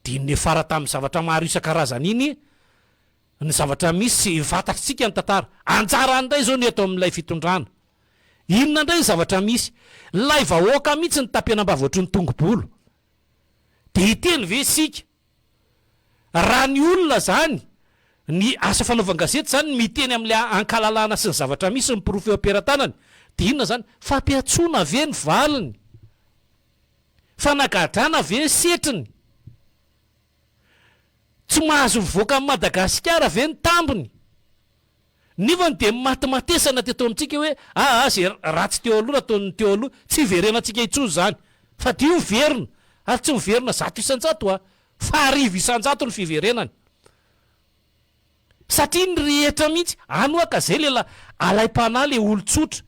Dia niafara tamin'ny zavatra maro isan-karazany iny ny zavatra misy sy fantatritsika ny tantara. Anjarany indray izao ny eto amin'ilay fitondrana. Inona indray ny zavatra misy? Ilay vahoaka mihitsy ny tapenam-bava ohatry ny tongo-bolo. Dia hiteny ve isika? Raha ny olona izany. Ny asa fanaovan-gazety izany miteny amin'ilay ankalalahana sy ny zavatra misy ny porofo eo am-pelatanany. Dia inona izany? Fampiantsoana ve ny valiny? Fanagadrana ve ny setriny? Tsy mahazo mivoaka an'i Madagasikara ve ny tambiny? Nefany dia matimatesana teto amintsika hoe aa ze ratsy teo aloha nataon'ny teo aloha tsy hiverenantsika intsony izany fa dia io miverina ary tsy miverina 100% a fa 1000% ny fiverenany satria ny rehetra mihitsy any hoa ka zay le la alaim-panahy le olon-tsotra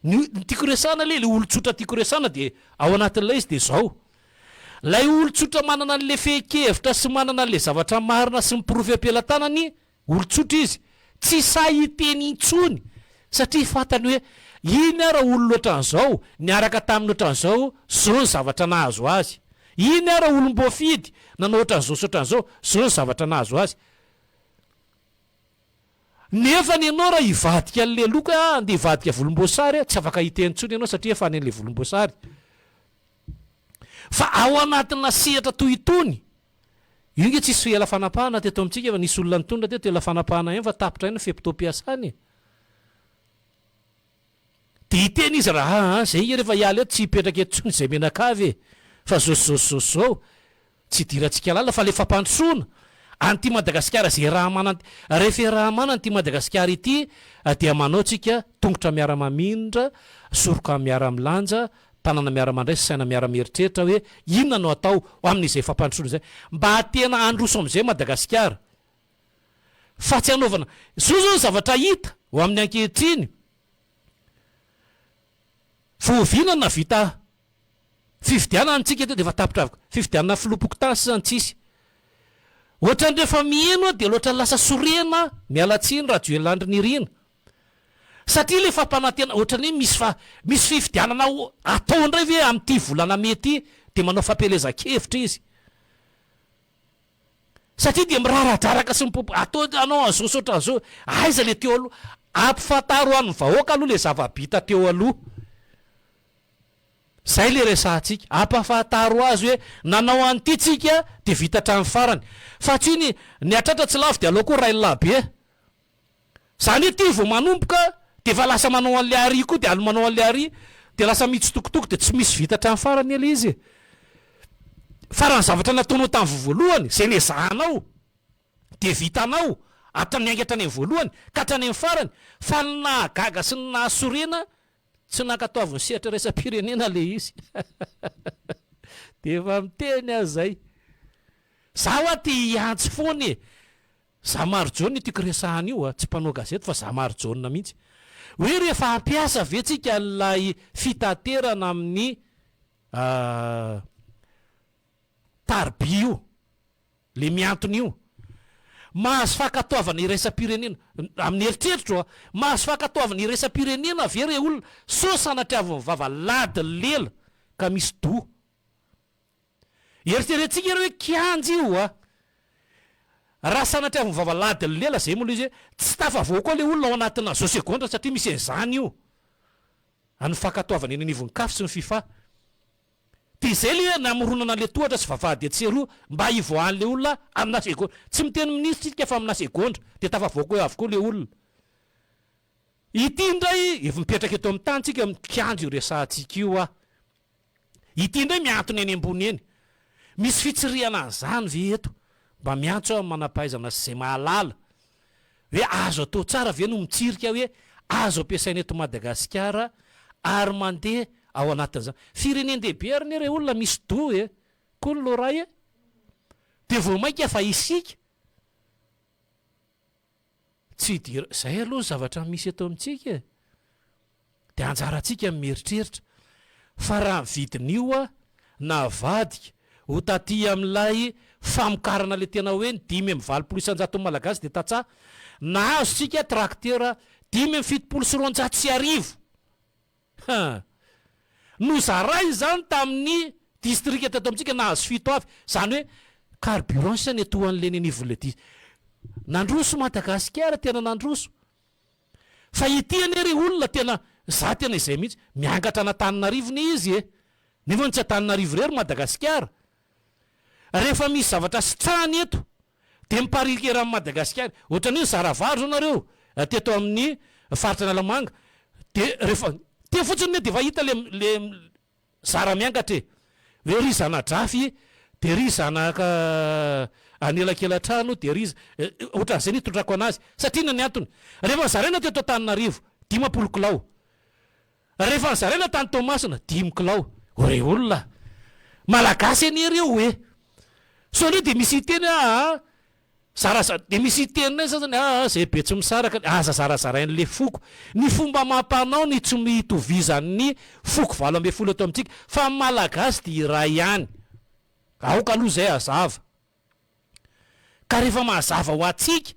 ny ny tiako resahana le le olon-tsotra tiako resahana dia ao anatin'ilay izy dia zao lay olon-tsotra manana an'le fehin-kevitra sy manana an'le zavatra marina sy ny porofo eo am-pelatanany Olon-tsotra izy, tsy sahy hiteny intsony satria fantany hoe iny ara olona ohatran'izao, niaraka taminy ohatran'izao, zao ny zavatra nahazo azy. Iny ara olom-boafidy, nanao ohatran'izao sy ohatran'izao, zao ny zavatra nahazo azy. Nefa ny anao raha hivadika an'ilay loko hoe ah andeha hivadika volomboasary aho, tsy afaka hiteny intsony ianao satria efa any an'ilay volomboasary. Fa ao anatina sehatra toy itony, Io nge tsisy ela fanapahana teto amintsika fa nisy olona nitondra teto ela fanapahana ihany fa tapitra ihany ny fe-potoam-piasany e. Dia hiteny izy raha aa zay nge rehefa hiala eto tsy hipetraka eto intsony izay mianakavy e. Fa zao sy zao sy zao sy zao. Tsy idirantsika lalina fa le fampandrosoana an'ity Madagasikara izay raha-manana rehefa raha-manana ity Madagasikara ity dia manao tsika tongotra miara-mamindra, soroka miara-milanja, Tanana miara-mandray sy saina miara-mieritreritra hoe inona no atao ho amin'izay fampandrosoana izay mba tena handroso amin'izay Madagasikara fa tsy hanaovana Izao izao ny zavatra hita ho amin'ny ankehitriny Vao oviana no nahavita fifidianana antsika teto efa tapitra avokoa fifidianana filoham-pokontany sisa no tsisy Ohatran'ny rehefa miheno aho dia loatra lasa sorena miala tsiny Rajoelina Andry Nirina Satria ilay fampanantena ohatran'ny hoe misy fa misy fifidianana ho atao indray ve amin'ity volana mey ity dia manao fampielezan-kevitra izy. Satria dia miraradraraka sy mipopo atao anao an'izao sy ohatran'izao. Aiza ilay teo aloha? Ampifantaro an'ny vahoaka aloha ilay zava-bita teo aloha. Izay ilay resahantsika. Ampahafantaro azy hoe nanao an'ity tsika dia vita hatramin'ny farany. Fa tsy ny ny hatratra tsy lavo dia aleo koa rainilahy be. Zany hoe ty vao manomboka de efa lasa manao an'le ary koa de manao an'le ary de lasa mitsitokotoko de tsy misy vita hatramin'ny farany anie le izy e. Fa raha ny zavatra nataonao tamin'ny voalohany zay nezahanao de vitanao hatramin'ny niainga hatrany amin'ny voalohany ka hatrany amin'ny farany fa ny nahagaga sy ny nahasorena tsy nankatoavin'ny sehatra iraisam-pirenena le izy. De efa miteny aho zay. Za hoa te hiantso foana e. Za Marijaona io tiako resahana io a, tsy mpanao gazety fa za Marijaona mihitsy. Hoe rehefa hampiasa ve tsika an'ilay fitaterana amin'ny tariby io, le mihantona io. Mahazo fankatoavana iraisam-pirenena, amin'ny eritreritro a, mahazo fankatoavana iraisam-pirenena ve re olona sao sanatriavin'ny vava ladin'ny lela ka misy doha. Eritreretintsika ireo hoe kianja io a! Raha sanatria avy mivava ladin'ny lela zay moa ilay izy hoe tsy tafavoaka koa ilay olona ao anatina zao segondra satria misy an'izany io an'ny fankatoavana eny anivon'ny caf sy ny fifa. Dia izay ilay hoe namoronana an'ilay tohatra sy vavahady etsy sy eroa mba hivoahan'ilay olona amina segondra. Tsy miteny minisitra isika fa amina segondra dia tafavoaka eo avokoa ilay olona. Ity indray efa mipetraka eto amin'ny tany tsika kianja io resahantsika io a! Ity indray mihantona eny ambony eny. Misy fitsirihana an'izany ve eto? Mba miantso aho ny manam-pahaizana sy izay mahalala hoe azo atao tsara ve no mitsirika hoe azo ampiasaina eto Madagasikara ary mandeha ao anatin'izany. Firenen-dehibe ary anie rey olona misy doha e! Koa ny Loray e! Dia vao mainka fa isika tsy hidir, izay aloha ny zavatra misy eto amintsika e! Dia anjarantsika ny mieritreritra fa raha ny vidin'io a navadika ho taty amin'ilay famokarana ilay tena hoe ny 85 isan-jaton'ny Malagasy dia tantsaha, nahazo tsika tracteur 1275. Ha! Nozaraina izany tamin'ny distrika teto amintsika nahazo fito avy. Izany hoe carburant sisa netohan'ilay eny anivon'ilay di. Nandroso Madagasikara, tena nandroso. Fa ity anie ry olona tena, za tena izay mihitsy, miangatra an'Antananarivo anie izy e! Nefa ny tsy Antananarivo irery Madagasikara. Rehefa misy zavatra sitrahany eto. Dia miparirika eran'i Madagasikara. Ohatran'ny hoe nizara vary zao nareo teto amin'ny faritra Analamanga. Dia rehefa teo fotsiny anie dia efa hita le le zara miangatra e. Hoe ry zana-drafy, dia ry zanaka anelakelan-trano, dia ry ohatran'izay no itondrako anazy. Satria inona ny antony? Rehefa nozaraina teto Antananarivo, 50 kilao. Rehefa nozaraina tany Toamasina, dimy kilao. O rey olona! Malagasy anie ireo e! Sao ndray dia misy hiteny hoe aa, zaraza, dia misy hiteny ndray ny sasany aa, zay be tsy misaraka, aza zarazarain'le foko. Ny fomba amam-panao ny tsy itovizan'ny foko 18 eto amintsika, fa ny Malagasy dia iray ihany. Aoka aloha izay hazava. Ka rehefa mazava ho antsika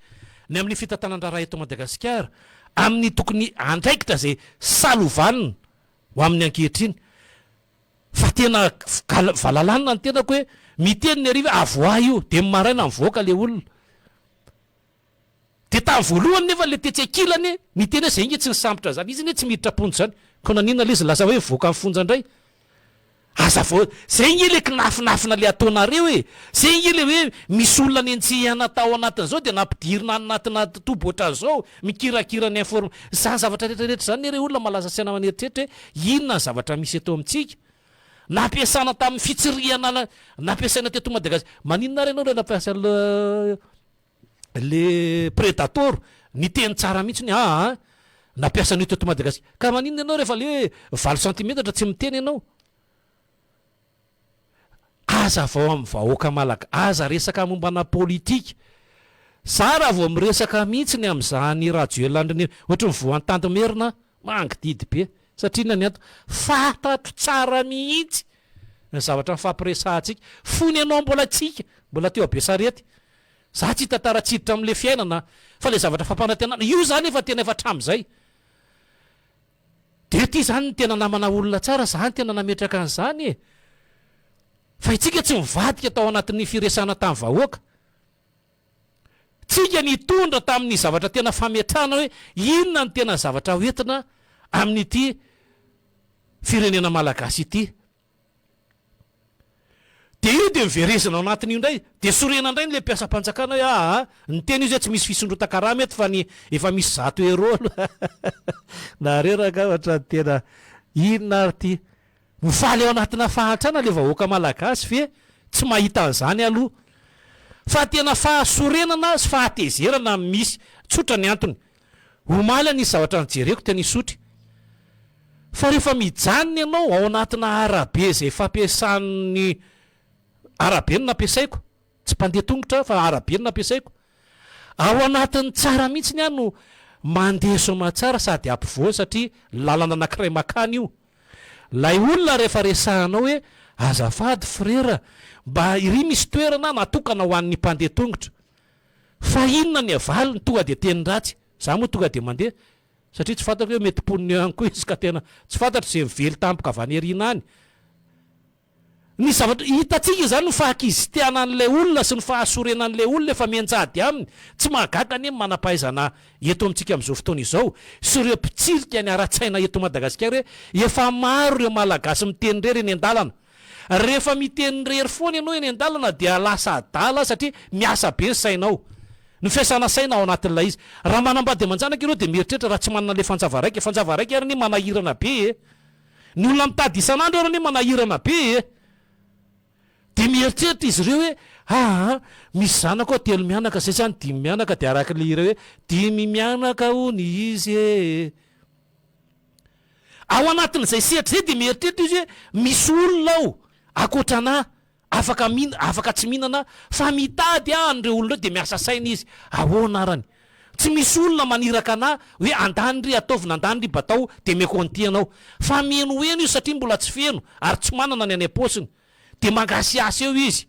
ny amin'ny fitantanan-draharaha eto Madagasikara, amin'ny tokony andraikitra izay salovanina ho amin'ny ankehitriny, fa tena valalanina ny tenako hoe miteny ny hariva hoe avoahy io, dia ny maraina mivoaka ilay olona. Dia tamin'ny voalohany nefa ilay tetsy ankilany niteny hoe zay nge tsy nisambotra zany, izy anie tsy miditra am-ponja zany, koa naninona ilay izy lasa hoe mivoaka ny fonja indray? Aza vao, zay nge ilay kinafinafina ilay ataonareo e, zay nge ilay hoe misy olona nenjehina tao anatin'izao dia nampidirina any anatina toby ohatran'izao, mikirakira ny inform, zany zavatra rehetra rehetra zany anie re olona malaza saina maneritreritra hoe inona ny zavatra misy eto amintsika? Nampiasana tamin'ny fitsirihana nampiasaina teto Madagasikara, maninona ary ianao ilay nampiasa an'ilay le predator niteny tsara mihitsy ny aa nampiasa an'io teto Madagasikara. Ka maninona ianao rehefa le hoe valo centimetatra tsy miteny ianao? Aza avao amin'ny vahoaka malagasy, aza resaka mombana politika. Za raha vao miresaka mihitsy ny amin'izany Rajoelina Andry Nirina, ohatry ny voan-tandy merina aho, mangididy be. Satria inona ny antony? Fantatro tsara mihitsy ny zavatra nifampiresahantsika fony ianao mbola tsika, mbola teo Besarety. Za tsy hitantara tsy hiditra amin'le fiainana fa le zavatra fampanantenana, io zany efa tena efa hatramin'izay. De ty zany ny tena namana olona tsara, za no tena nametraka an'izany e. Fa itsika tsy nivadika tao anatin'ny firesahana tamin'ny vahoaka. Tsika nitondra tamin'ny zavatra tena fametrahana hoe inona no tena zavatra hoentina amin'ity firenena malagasy ity. Dia io dia miverezina ao anatin'io indray, dia sorena indray ny le mpiasam-panjakana hoe aa, niteny izy hoe tsy misy fisondrotan-karama eto fa ny efa misy zato euros aloha. Nareo rangahy ohatran'ny tena inona ary ity? Mifaly ao anatina fahantrana le vahoaka malagasy ve tsy mahita an'izany aloha? Fa tena fahasorenana sy fahatezerana no misy, tsotra ny antony. Omaly aho nisy zavatra nojereko teny Isotry. Fa rehefa mijanona ianao ao anatina arabe izay fampiasan'ny, arabe no nampiasaiko, tsy mpandeha tongotra aho fa arabe no nampiasaiko. Ao anatin'ny tsara mihitsiny aho no mandeha soamatsara sady ampovoany satria lalana anankiray makany io. Ilay olona rehefa resahanao hoe azafady frera mba iry misy toerana natokana ho an'ny mpandeha tongotra. Fa inona ny avaliny tonga dia teny ratsy, za moa tonga dia mandeha satria tsy fantako hoe mety mponina eo ihany koa izy ka tena tsy fantatro izay mively tampoka avy any aoriana any. Ny zavatra hitantsika izany ny fahakizistianan'ilay olona sy ny fahasorenan'ilay olona efa mianjady aminy, tsy mahagaga anie ny manam-pahaizana eto amintsika amin'izao fotoana izao sy ireo mpitsirika ny ara-tsaina eto Madagasikara hoe efa maro ireo Malagasy miteny irery eny an-dalana. Rehefa miteny irery foana ianao eny an-dalana dia lasa adala satria miasa be ny sainao. Ny fiasana saina ao anatin'ilay izy. Raha manambady aman-janaka ianao dia mieritreritra raha tsy manana ilay fanjava raika. Fanjava raika ary anie manahirana be e! Ny olona mitady isan'andro ary anie manahirana be e! Dia mieritreritra izy ireo hoe aa misy zanako aho telo mianaka zay zany dimy mianaka dia araka ilay hira hoe dimy mianaka hono izy e! Ao anatin'izay sehatra izay dia mieritreritra izy hoe misy olona ao ankoatra anà afaka mihina, afaka tsy mihinana fa mitady ahy an'ireo olona ireo dia miasa saina izy, ahoana arany? Tsy misy olona maniraka anà hoe andany ry ataovy na andany ry batao dia omeko an'ity ianao. Fa mihenoheno izy satria mbola tsy feno ary tsy manana ny any am-paosiny. Dia mangasihasy eo izy.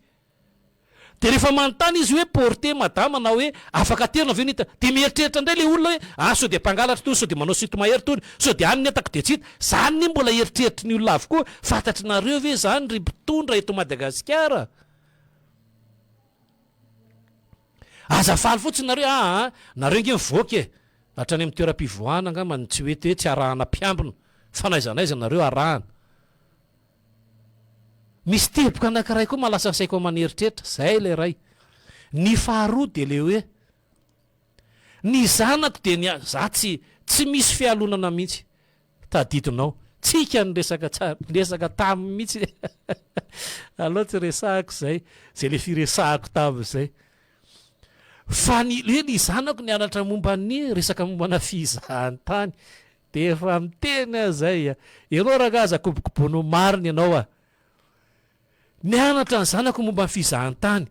Dia rehefa manontany izy hoe porter madama na hoe afaka aterina ve ny entana? Dia mieritreritra indray ilay olona hoe ah sao dia mpangalatra itony, sao dia manao sinto-mahery itony, sao dia any ny entako dia tsy hita. Izany anie mbola eritreritry ny olona avokoa. Fantatrinareo ve izany ry mpitondra eto Madagasikara? Aza faly fotsiny nareo hoe aa nareo ange mivoaka e! Hatrany amin'ny toeram-pivoahana angamba no tsy mety hoe tsy arahana mpiambina fa n'aiza n'aiza nareo arahana. Misy teboka anankiray koa mahalasa ny saiko aman'eritreritra, zay ilay iray. Ny faharoa dia le hoe, ny zanako dia ny za tsy tsy misy fialonana mihitsy. Tadidinao. Tsika niresaka tsara, niresaka taminy mihitsy. Aleo tsy resahako izay, izay le firesahako tamin'izay. Fa ny hoe ny zanako nianatra momba ny resaka mombana fizahantany. Dia efa miteny aho izay a. Ianao rangahy aza kobokobono marina ianao a. Nianatra ny zanako momba ny fizahantany.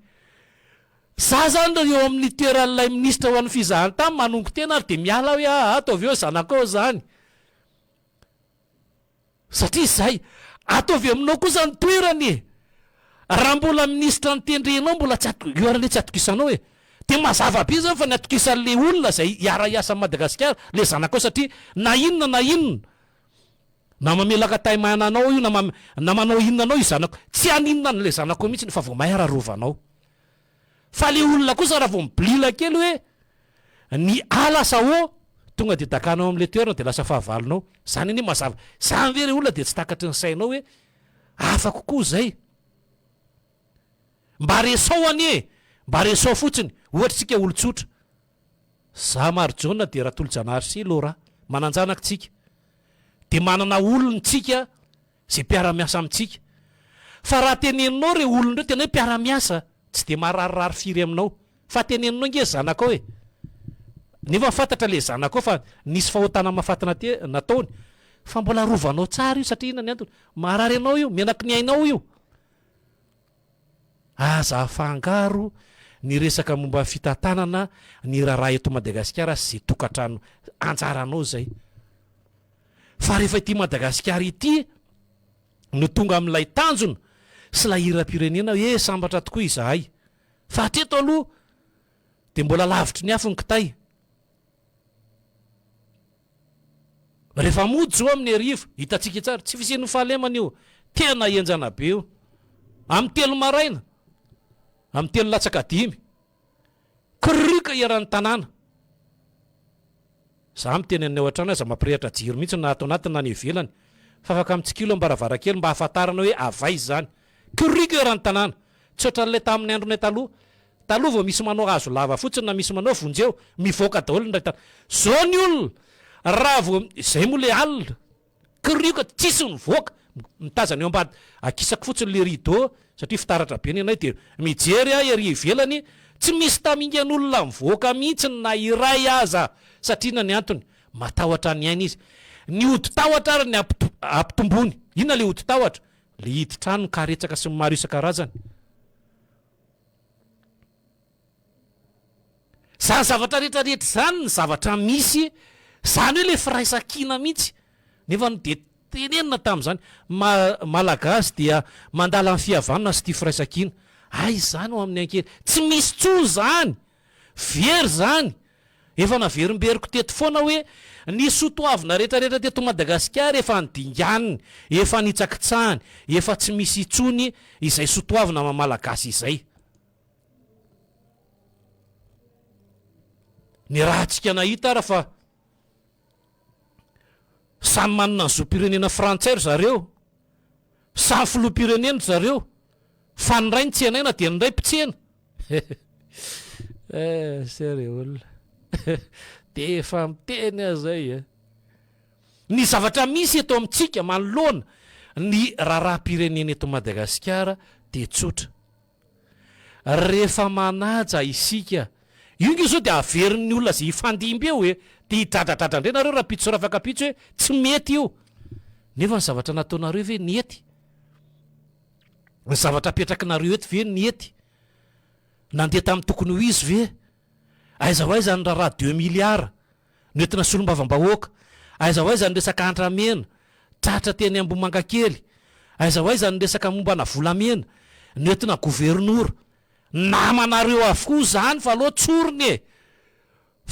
Za zany raha eo amin'ny toeran'ilay minisitra ho an'ny fizahantany manongo tena ary dia miala hoe aa ataovy eo zanakao zany. Satria izay. Ataovy aminao kosa ny toerany e! Raha mbola minisitra notendrenao mbola tsy ato, io ary anie tsy atokisanao e! Dia mazava be zany fa ny atokisan'le olona izay hiara-hiasa amin'i Madagasikara, le zanakao satria na inona na inona, na mamelaka taimana anao io na na manao inona anao io zanako, tsy haninona an'le zanakao mihitsy fa vao may ary arovanao. Fa le olona kosa raha vao mibolila kely hoe ny ala sa ô tonga de dakanao amle toerana de lasa fahavalonao. Zany anie mazava. Zany ve re olona de tsy takatry ny sainao hoe hafa kokoa zay. Mba resao anie e! Mba resao fotsiny. Ohatra tsika olon-tsotra. Za Marijaona de Ratolojanahary sy Laura. Manan-janaka tsika. De manana olona tsika Izay mpiara-miasa amintsika. Fa raha teneninao ireo olona ireo tena hoe mpiara-miasa, tsy dia mararirary firy aminao. Fa teneninao ange zanakao e! Nefa fantatra ilay zanakao fa nisy fahotana mahafaty nate, nataony. Fa mbola arovanao tsara io satria inona ny antony? Marary anao io, menaky ny ainao io. Aza afangaro ny resaka momba ny fitantanana ny raharaha eto Madagasikara sy izay tokantrano anjaranao izay. Fa rehefa ity Madagasikara ity no tonga amin'ilay tanjona sy ilay hiram-pirenena hoe sambatra tokoa izahay. Fa hatreto aloha dia mbola lavitry ny afo ny kitay. Rehefa mody zao amin'ny hariva, hitantsika tsara, tsy fisian'ny fahalemana io, tena henjana be io. Amin'ny telo maraina, amin'ny telo latsaka dimy, kirioka eran'ny tanàna. Za miteny an'ny ao an-trano aza mampirehitra jiro mihitsy na ato anatiny na any ivelany fa afaka mitsikilo am-baravarakely mba hahafantarana hoe avaiza izany. Kiriko eran'ny tanàna. Tsy ohatran'ilay tamin'ny andronay taloha. Taloha vao misy manao hazo lava fotsiny na misy manao vonjeo, mivoaka daholo ny iray tanàna. Zao ny olona raha vao, izay moa ilay alina. Kirioka, tsisy mivoaka, mitazana eo ambady, akisako fotsiny le rideau satria fitaratra be ny anay dia mijery aho ery ivelany, tsy misy tamingan'olona mivoaka mihitsy na iray aza satria inona ny antony? Matahotra ny ainy izy. Ny hodi-tahotra ary ny ampitombony. Inona le hodi-tahotra? Le hidin-trano, ny karetsaka sy ny maro isan-karazany. Zany zavatra rehetra rehetra zany ny zavatra misy, zany hoe le firaisankina mihitsy, nefa ny dia tenenina tamin'izany, ma malagasy dia mandala ny fihavanana sy tia firaisankina, aiza zany ho amin'ny ankehitriny, tsy misy tsony zany, very zany, efa naverimberiko teto foana hoe ny soa toavina rehetra rehetra teto Madagasikara efa nodinganiny, efa nitsakitsahany, efa tsy misy intsony izay soa toavina maha malagasy izay. Ny rahantsika nahita ara fa samy manana ny zom-pirenena frantsay ry zareo, samy filoham-pirenena ry zareo, fa ny iray nitsenaina dia ny iray mpitsena. Eh, se re olona. Dia efa miteny aho zay eh. Ny zavatra misy eto amintsika manoloana ny raharaham-pirenena eto Madagasikara dia tsotra. Rehefa manaja isika, io nge zao dia averin'ny olona izay hifandimby eo e, dia hidradradradra indray nareo rahampitso sy rafakampitso hoe tsy mety io. Nefa ny zavatra nataonareo ve nety? Ny zavatra apetrakinareo eto ve nety? Nandeha tamin'ny tokony ho izy ve? Aiza ho aiza ny raharaha deux milliards noentina solombavambahoaka? Aiza ho aiza ny resaka andramena tratra teny Ambohimangakely? Aiza ho aiza ny resaka mombana volamena noentina governora? Namanareo avokoa izany fa aleo tsorina e!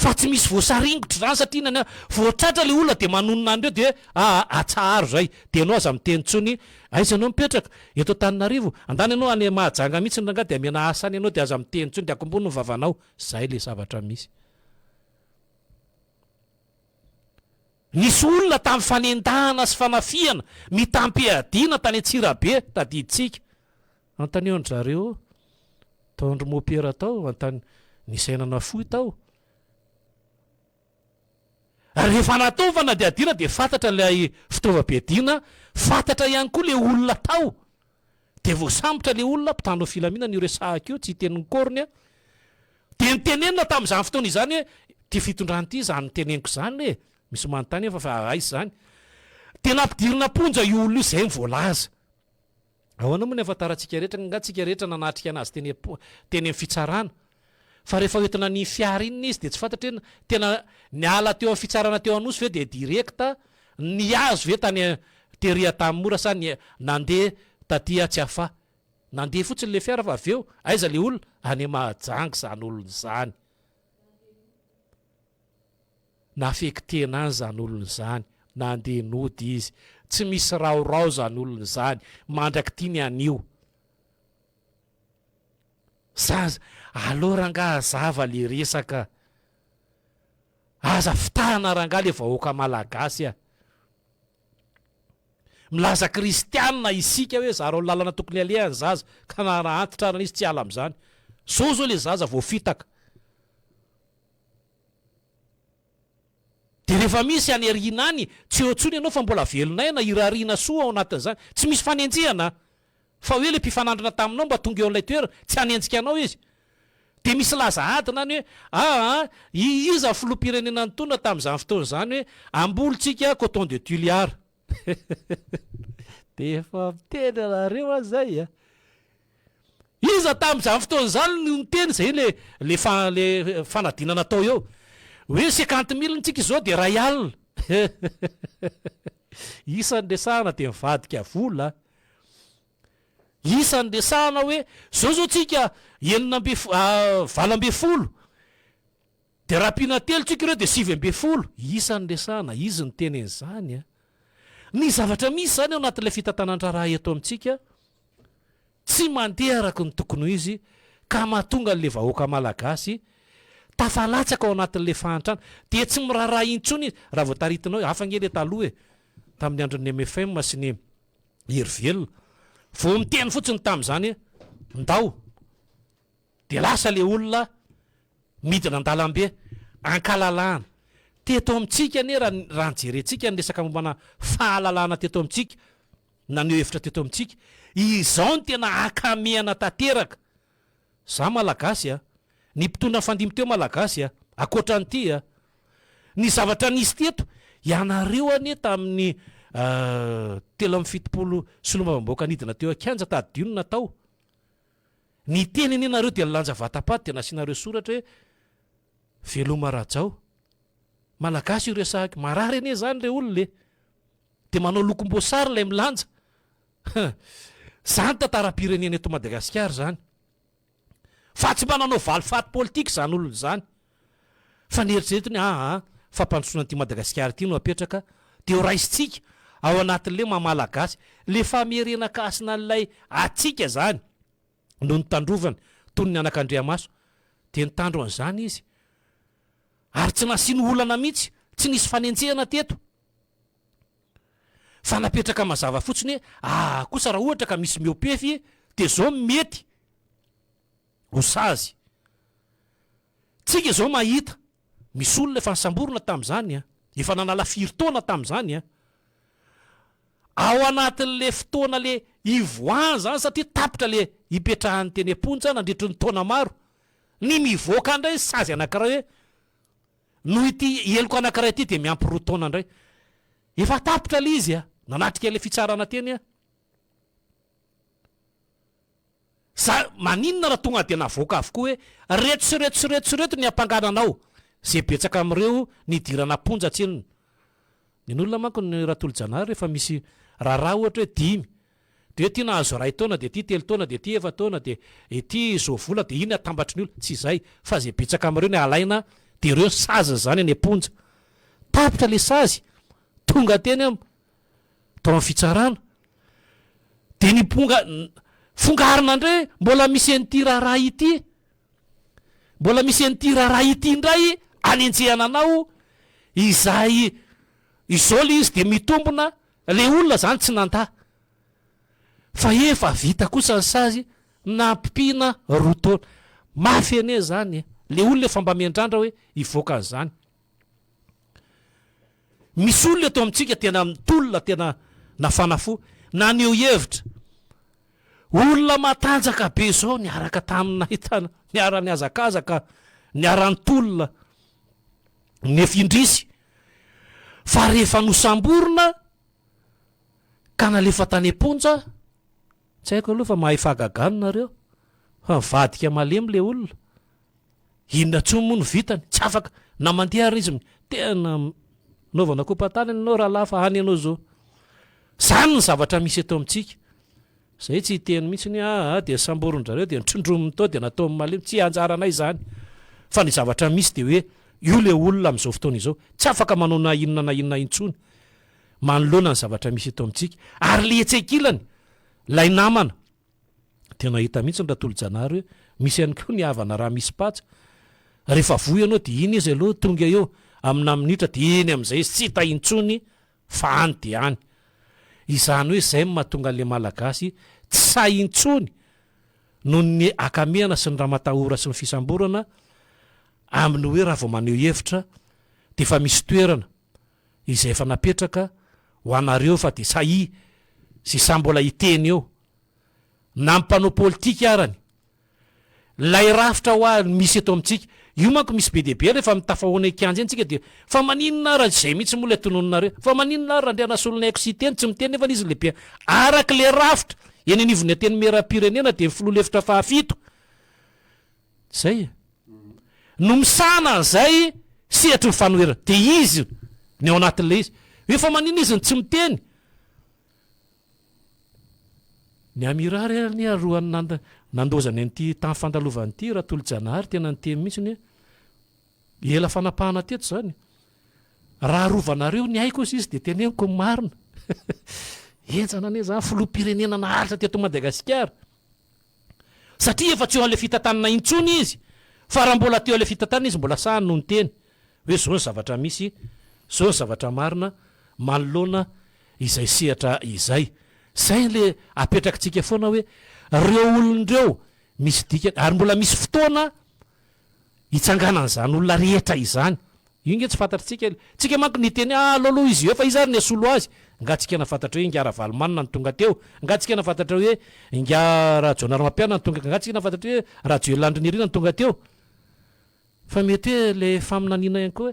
Fa tsy misy voasaringotra izany satria inona ny vao tratra ilay olona dia manonona an'ireo dia hoe aa atsaharo izay dia ianao aza miteny intsony aiza ianao mipetraka? Eto Antananarivo? Andana ianao any Mahajanga mihitsy rangahy dia amena asa any ianao dia aza miteny intsony dia akombony ny vavanao. Izay ilay zavatra misy. Nisy olona tamin'ny fanendahana sy fanafihana mitam-piadiana tany Antsirabe, tadidintsika. Anontanio an-dry zareo. Tao andry mopera tao, antany nisy aina nafoy tao. Rehefa natao ny fanadihadiana dia fantatra ilay fitaovam-piadiana, fantatra ihany koa ilay olona tao. Dia voasambotra ilay olona, mpitandro ny filaminana io resahako io, tsy hiteny ny corps-ny aho. Dia nitenenina tamin'izany fotoana izany hoe, ity fitondrana ity izany niteneniko izany e! Misy manontany efa fa aiza izany? Dia nampidirina am-ponja io olona io, izay no voalaza. Ahoana moa ny ahafantarantsika rehetra, angaha tsika rehetra nanatrika anazy teny am-po, teny amin'ny fitsarana? Fa rehefa hoentina ny fiara iny izy dia tsy fantatra hoe tena niala teo amin'ny fitsarana teo Anosy ve dia direct nihazo ve tany tery Antanimora sa nandeha taty Tsiafahy? Nandeha fotsiny ilay fiara fa avy eo aiza ilay olona? Any Mahajanga izany olona izany. Nafektena any izany olona izany, nandeha nody izy. Tsy misy raorao izany olona izany mandrak'ity ny anio. Zaza, aleo rangaha hazava le resaka. Aza fitahana rangaha le vahoaka malagasy a. Milaza kristianina isika hoe zarao ny lalana tokony aleha ny zaza ka na raha antitra arany izy tsy hiala amin'izany. Zao zao le zaza voafitaka. Dia rehefa misy any aoriana any, tsy eo intsony ianao fa mbola velon'aina, irariana soa ao anatin'izany. Tsy misy fanenjehana fa hoe ilay mpifanandrina taminao mba tonga eo amin'ilay toerana, tsy hanenjika anao izy. Dia misy laza adina any hoe, aa, iza ny filoham-pirenena nitondra tamin'izany fotoana izany hoe, ambolintsika coton de Tuléar. Dia efa miteny anareo aho izay a! Iza tamin'izany fotoana izany no niteny izay le le fa le fanadinana atao eo? Hoe cinquante mille ntsika izao dia iray alina. Isan'ny resahana dia mivadika vola. Isan'ny resahana hoe zao zao tsika enina ambin'ny 18 dia raha ampiana telo tsika ireo dia 19. Isan'ny resahana, izy niteny an'izany a. Ny zavatra misy izany ao anatin'ilay fitantanan-draharaha eto amintsika Tsy mandeha araka ny tokony ho izy ka mahatonga an'ilay vahoaka malagasy tafalatsaka ao anatin'ilay fahantrana. Dia tsy miraharaha intsony izy raha vao taritinao hoe hafa ange ilay taloha e! Tamin'ny andron'ny mfm sy ny Hery Velona. Vao miteny fotsiny tamin'izany hoe ndao dia lasa ilay olona midina an-dalambe ankalalahana. Teto amintsika anie raha raha nijerentsika ny resaka mombana fahalalahana teto amintsika naneho hevitra teto amintsika. Izao no tena ankamehana tanteraka. Za Malagasy a! Ny mpitondra nifandimby teo Malagasy a! Ankoatra an'ity a! Ny zavatra nisy teto, ianareo anie tamin'ny 73 solombavambahoaka nidina teo an-kianja tadidio ny natao. Niteny anie nareo dia nilanja vatapaty dia nasianareo soratra hoe Veloma Rajao. Malagasy io resahiko. Marary anie izany re olona e! Dia manao lokom-boasary ilay milanja. Izany tantaram-pirenena eto Madagasikara izany. Fa tsy mba nanao valifaty politika izany olona izany. Fa ny eritreretiny aa fampandrosoana an'ity Madagasikara ity no apetraka dia ho raisintsika ao anatin'ilay maha Malagasy. Ilay famerenan-kasina an'ilay antsika izany no nitandrovany toy ny anakandriamaso. Dia nitandro an'izany izy. Ary tsy nasiany olana mihitsy, tsy nisy fanenjehana teto. Fa napetraka mazava fotsiny hoe aa kosa raha ohatra ka misy mihoa-pefy dia zao mety ho sazy. Tsika zao mahita misy olona efa nisamborina tamin'izany an, efa nanala firy taona tamin'izany an. Ao anatin'le fotoana le ivoahany zany satria tapitra le ipetrahany teny am-ponja nandritry ny taona maro, ny mivoaka indray sazy anankiray hoe Noho ity heloka anankiray ity dia miampy roa taona indray. Efa tapitra ilay izy a! Nanatrika ilay fitsarana teny aho. Za, maninona raha tonga dia navoaka avokoa hoe reto sy reto sy reto sy reto ny ampangana anao. Ze betsaka amin'ireo nidirana am-ponja tsinona. Ny olona manko ny Ratolojanahary rehefa misy raharaha ohatra hoe dimy Dia ity nahazo iray taona, dia ity telo taona, dia ity efa-taona, dia ity izao vola, dia iny atambatry ny olona. Tsy izay, fa izay betsaka amin'ireo ny alaina, dia ireo ny saziny izany any am-ponja. Tapitra ilay sazy, tonga teny am, tao amin'ny fitsarana, dia niponga, fongarina indray, mbola misy an'ity raharaha ity, mbola misy an'ity raharaha ity indray anenjehana anao, izay, izao ilay izy dia mitombina, Le olona zany tsy nandà fa efa vita kosa ny sazy. Nampiana roa taona. Mafy anie izany e! Le olona efa mba miandrandra hoe hivoaka an'izany. Misy olona eto amintsika tena mitolona, tena nafana fo, naneho hevitra. Olona matanjaka be izao niaraka taminay tany, niara-nihazakazaka, niara-nitolona, nefa indrisy fa rehefa nosamborina ka nalefa tany am-ponja, Tsy haiko aloha fa mahay fahagagana nareo fa mivadika malemy le olona. Inona tsony moa no vitany? Tsy afaka na mandeha ary izy tena naovana kopa-tanana ianao rahalahy fa any ianao zao. Zany ny zavatra misy eto amintsika. Zay tsy hiteny mihitsy ny aa dia samborin-drareo dia notrondrominy tao dia nataony malemy. Tsy anjaranay izany. Fa ny zavatra misy dia hoe io le olona amin'izao fotoana izao tsy afaka manao na inona na inona intsony. manoloana ny zavatra misy eto amintsika. Ary le etsy ankilany, ilay namana, tena hita mihitsy ny Ratolojanahary hoe misy ihany koa ny havana raha misy patsa. Rehefa voa ianao dia iny izy aloha tonga eo amina minitra dia iny amin'izay izy tsy hita intsony fa any dia any. Izany hoe izay no mahatonga an'ilay Malagasy tsy sahy intsony noho ny hakamehana sy ny ramatahora sy ny fisamborana amin'ny hoe raha vao maneho hevitra dia efa misy toerana izay efa napetraka ho anareo fa dia sahia sy sahy mbola hiteny eo na ny mpanao politika arany lay rafitra hoa misy eto amintsika io manko misy be dia be rehefa mitafahoana an-kianja eny tsika dia fa maninona ara izay mihitsy moa ilay tononinareo fa maninona ara Randrianasoloniaiko sy hiteny tsy miteny nefa izy lehibe araka ilay rafitra eny anivon'ny antenimierampirenena dia ny filoha lefitra fahafito Zay e. No misahana an'izay sehatry ny fanoherana. Dia izy ny ao anatin'ilay izy. Hoe fa maninona izy no tsy miteny? Ny Amirary ary anie alohan'ny nand nandozany an'ity tany fandalovany ity Ratolojanahary tena niteny mihitsy hoe ela fanapahana teto izany. Raha arovanareo ny aiko hozy izy dia teneniko ny marina. Henjana anie izany filoham-pirenena naharitra teto Madagasikara. Satria efa tsy eo an'ilay fitantanana intsony izy, fa raha mbola teo an'ilay fitantanana izy mbola sahany no niteny hoe zao ny zavatra misy, zao ny zavatra marina manoloana izay sehatra izay. Zay le apetrakitsika foana hoe reo olona ireo misy dikany ary mbola misy fotoana hitsanganan'izany olona rehetra izany. Io nge tsy fantatritsika e. Tsika manko niteny ah aleo aloha izy eo fa iza ary ny hasolo azy? Nga tsika nafantatra hoe ingahy Ravalomanana no tonga teo? Nga tsika nafantatra hoe ingahy Rajaonarimampianina no tonga nga tsika nafantatra hoe Rajoelina Andry Nirina no tonga teo? Fa mety hoe le faminaniana ihany koa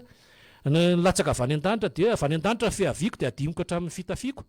hoe nilatsaka avy any an-danitra dia hoe avy any an-danitra ny fiaviako dia adinoko hatramin'ny fitafiako.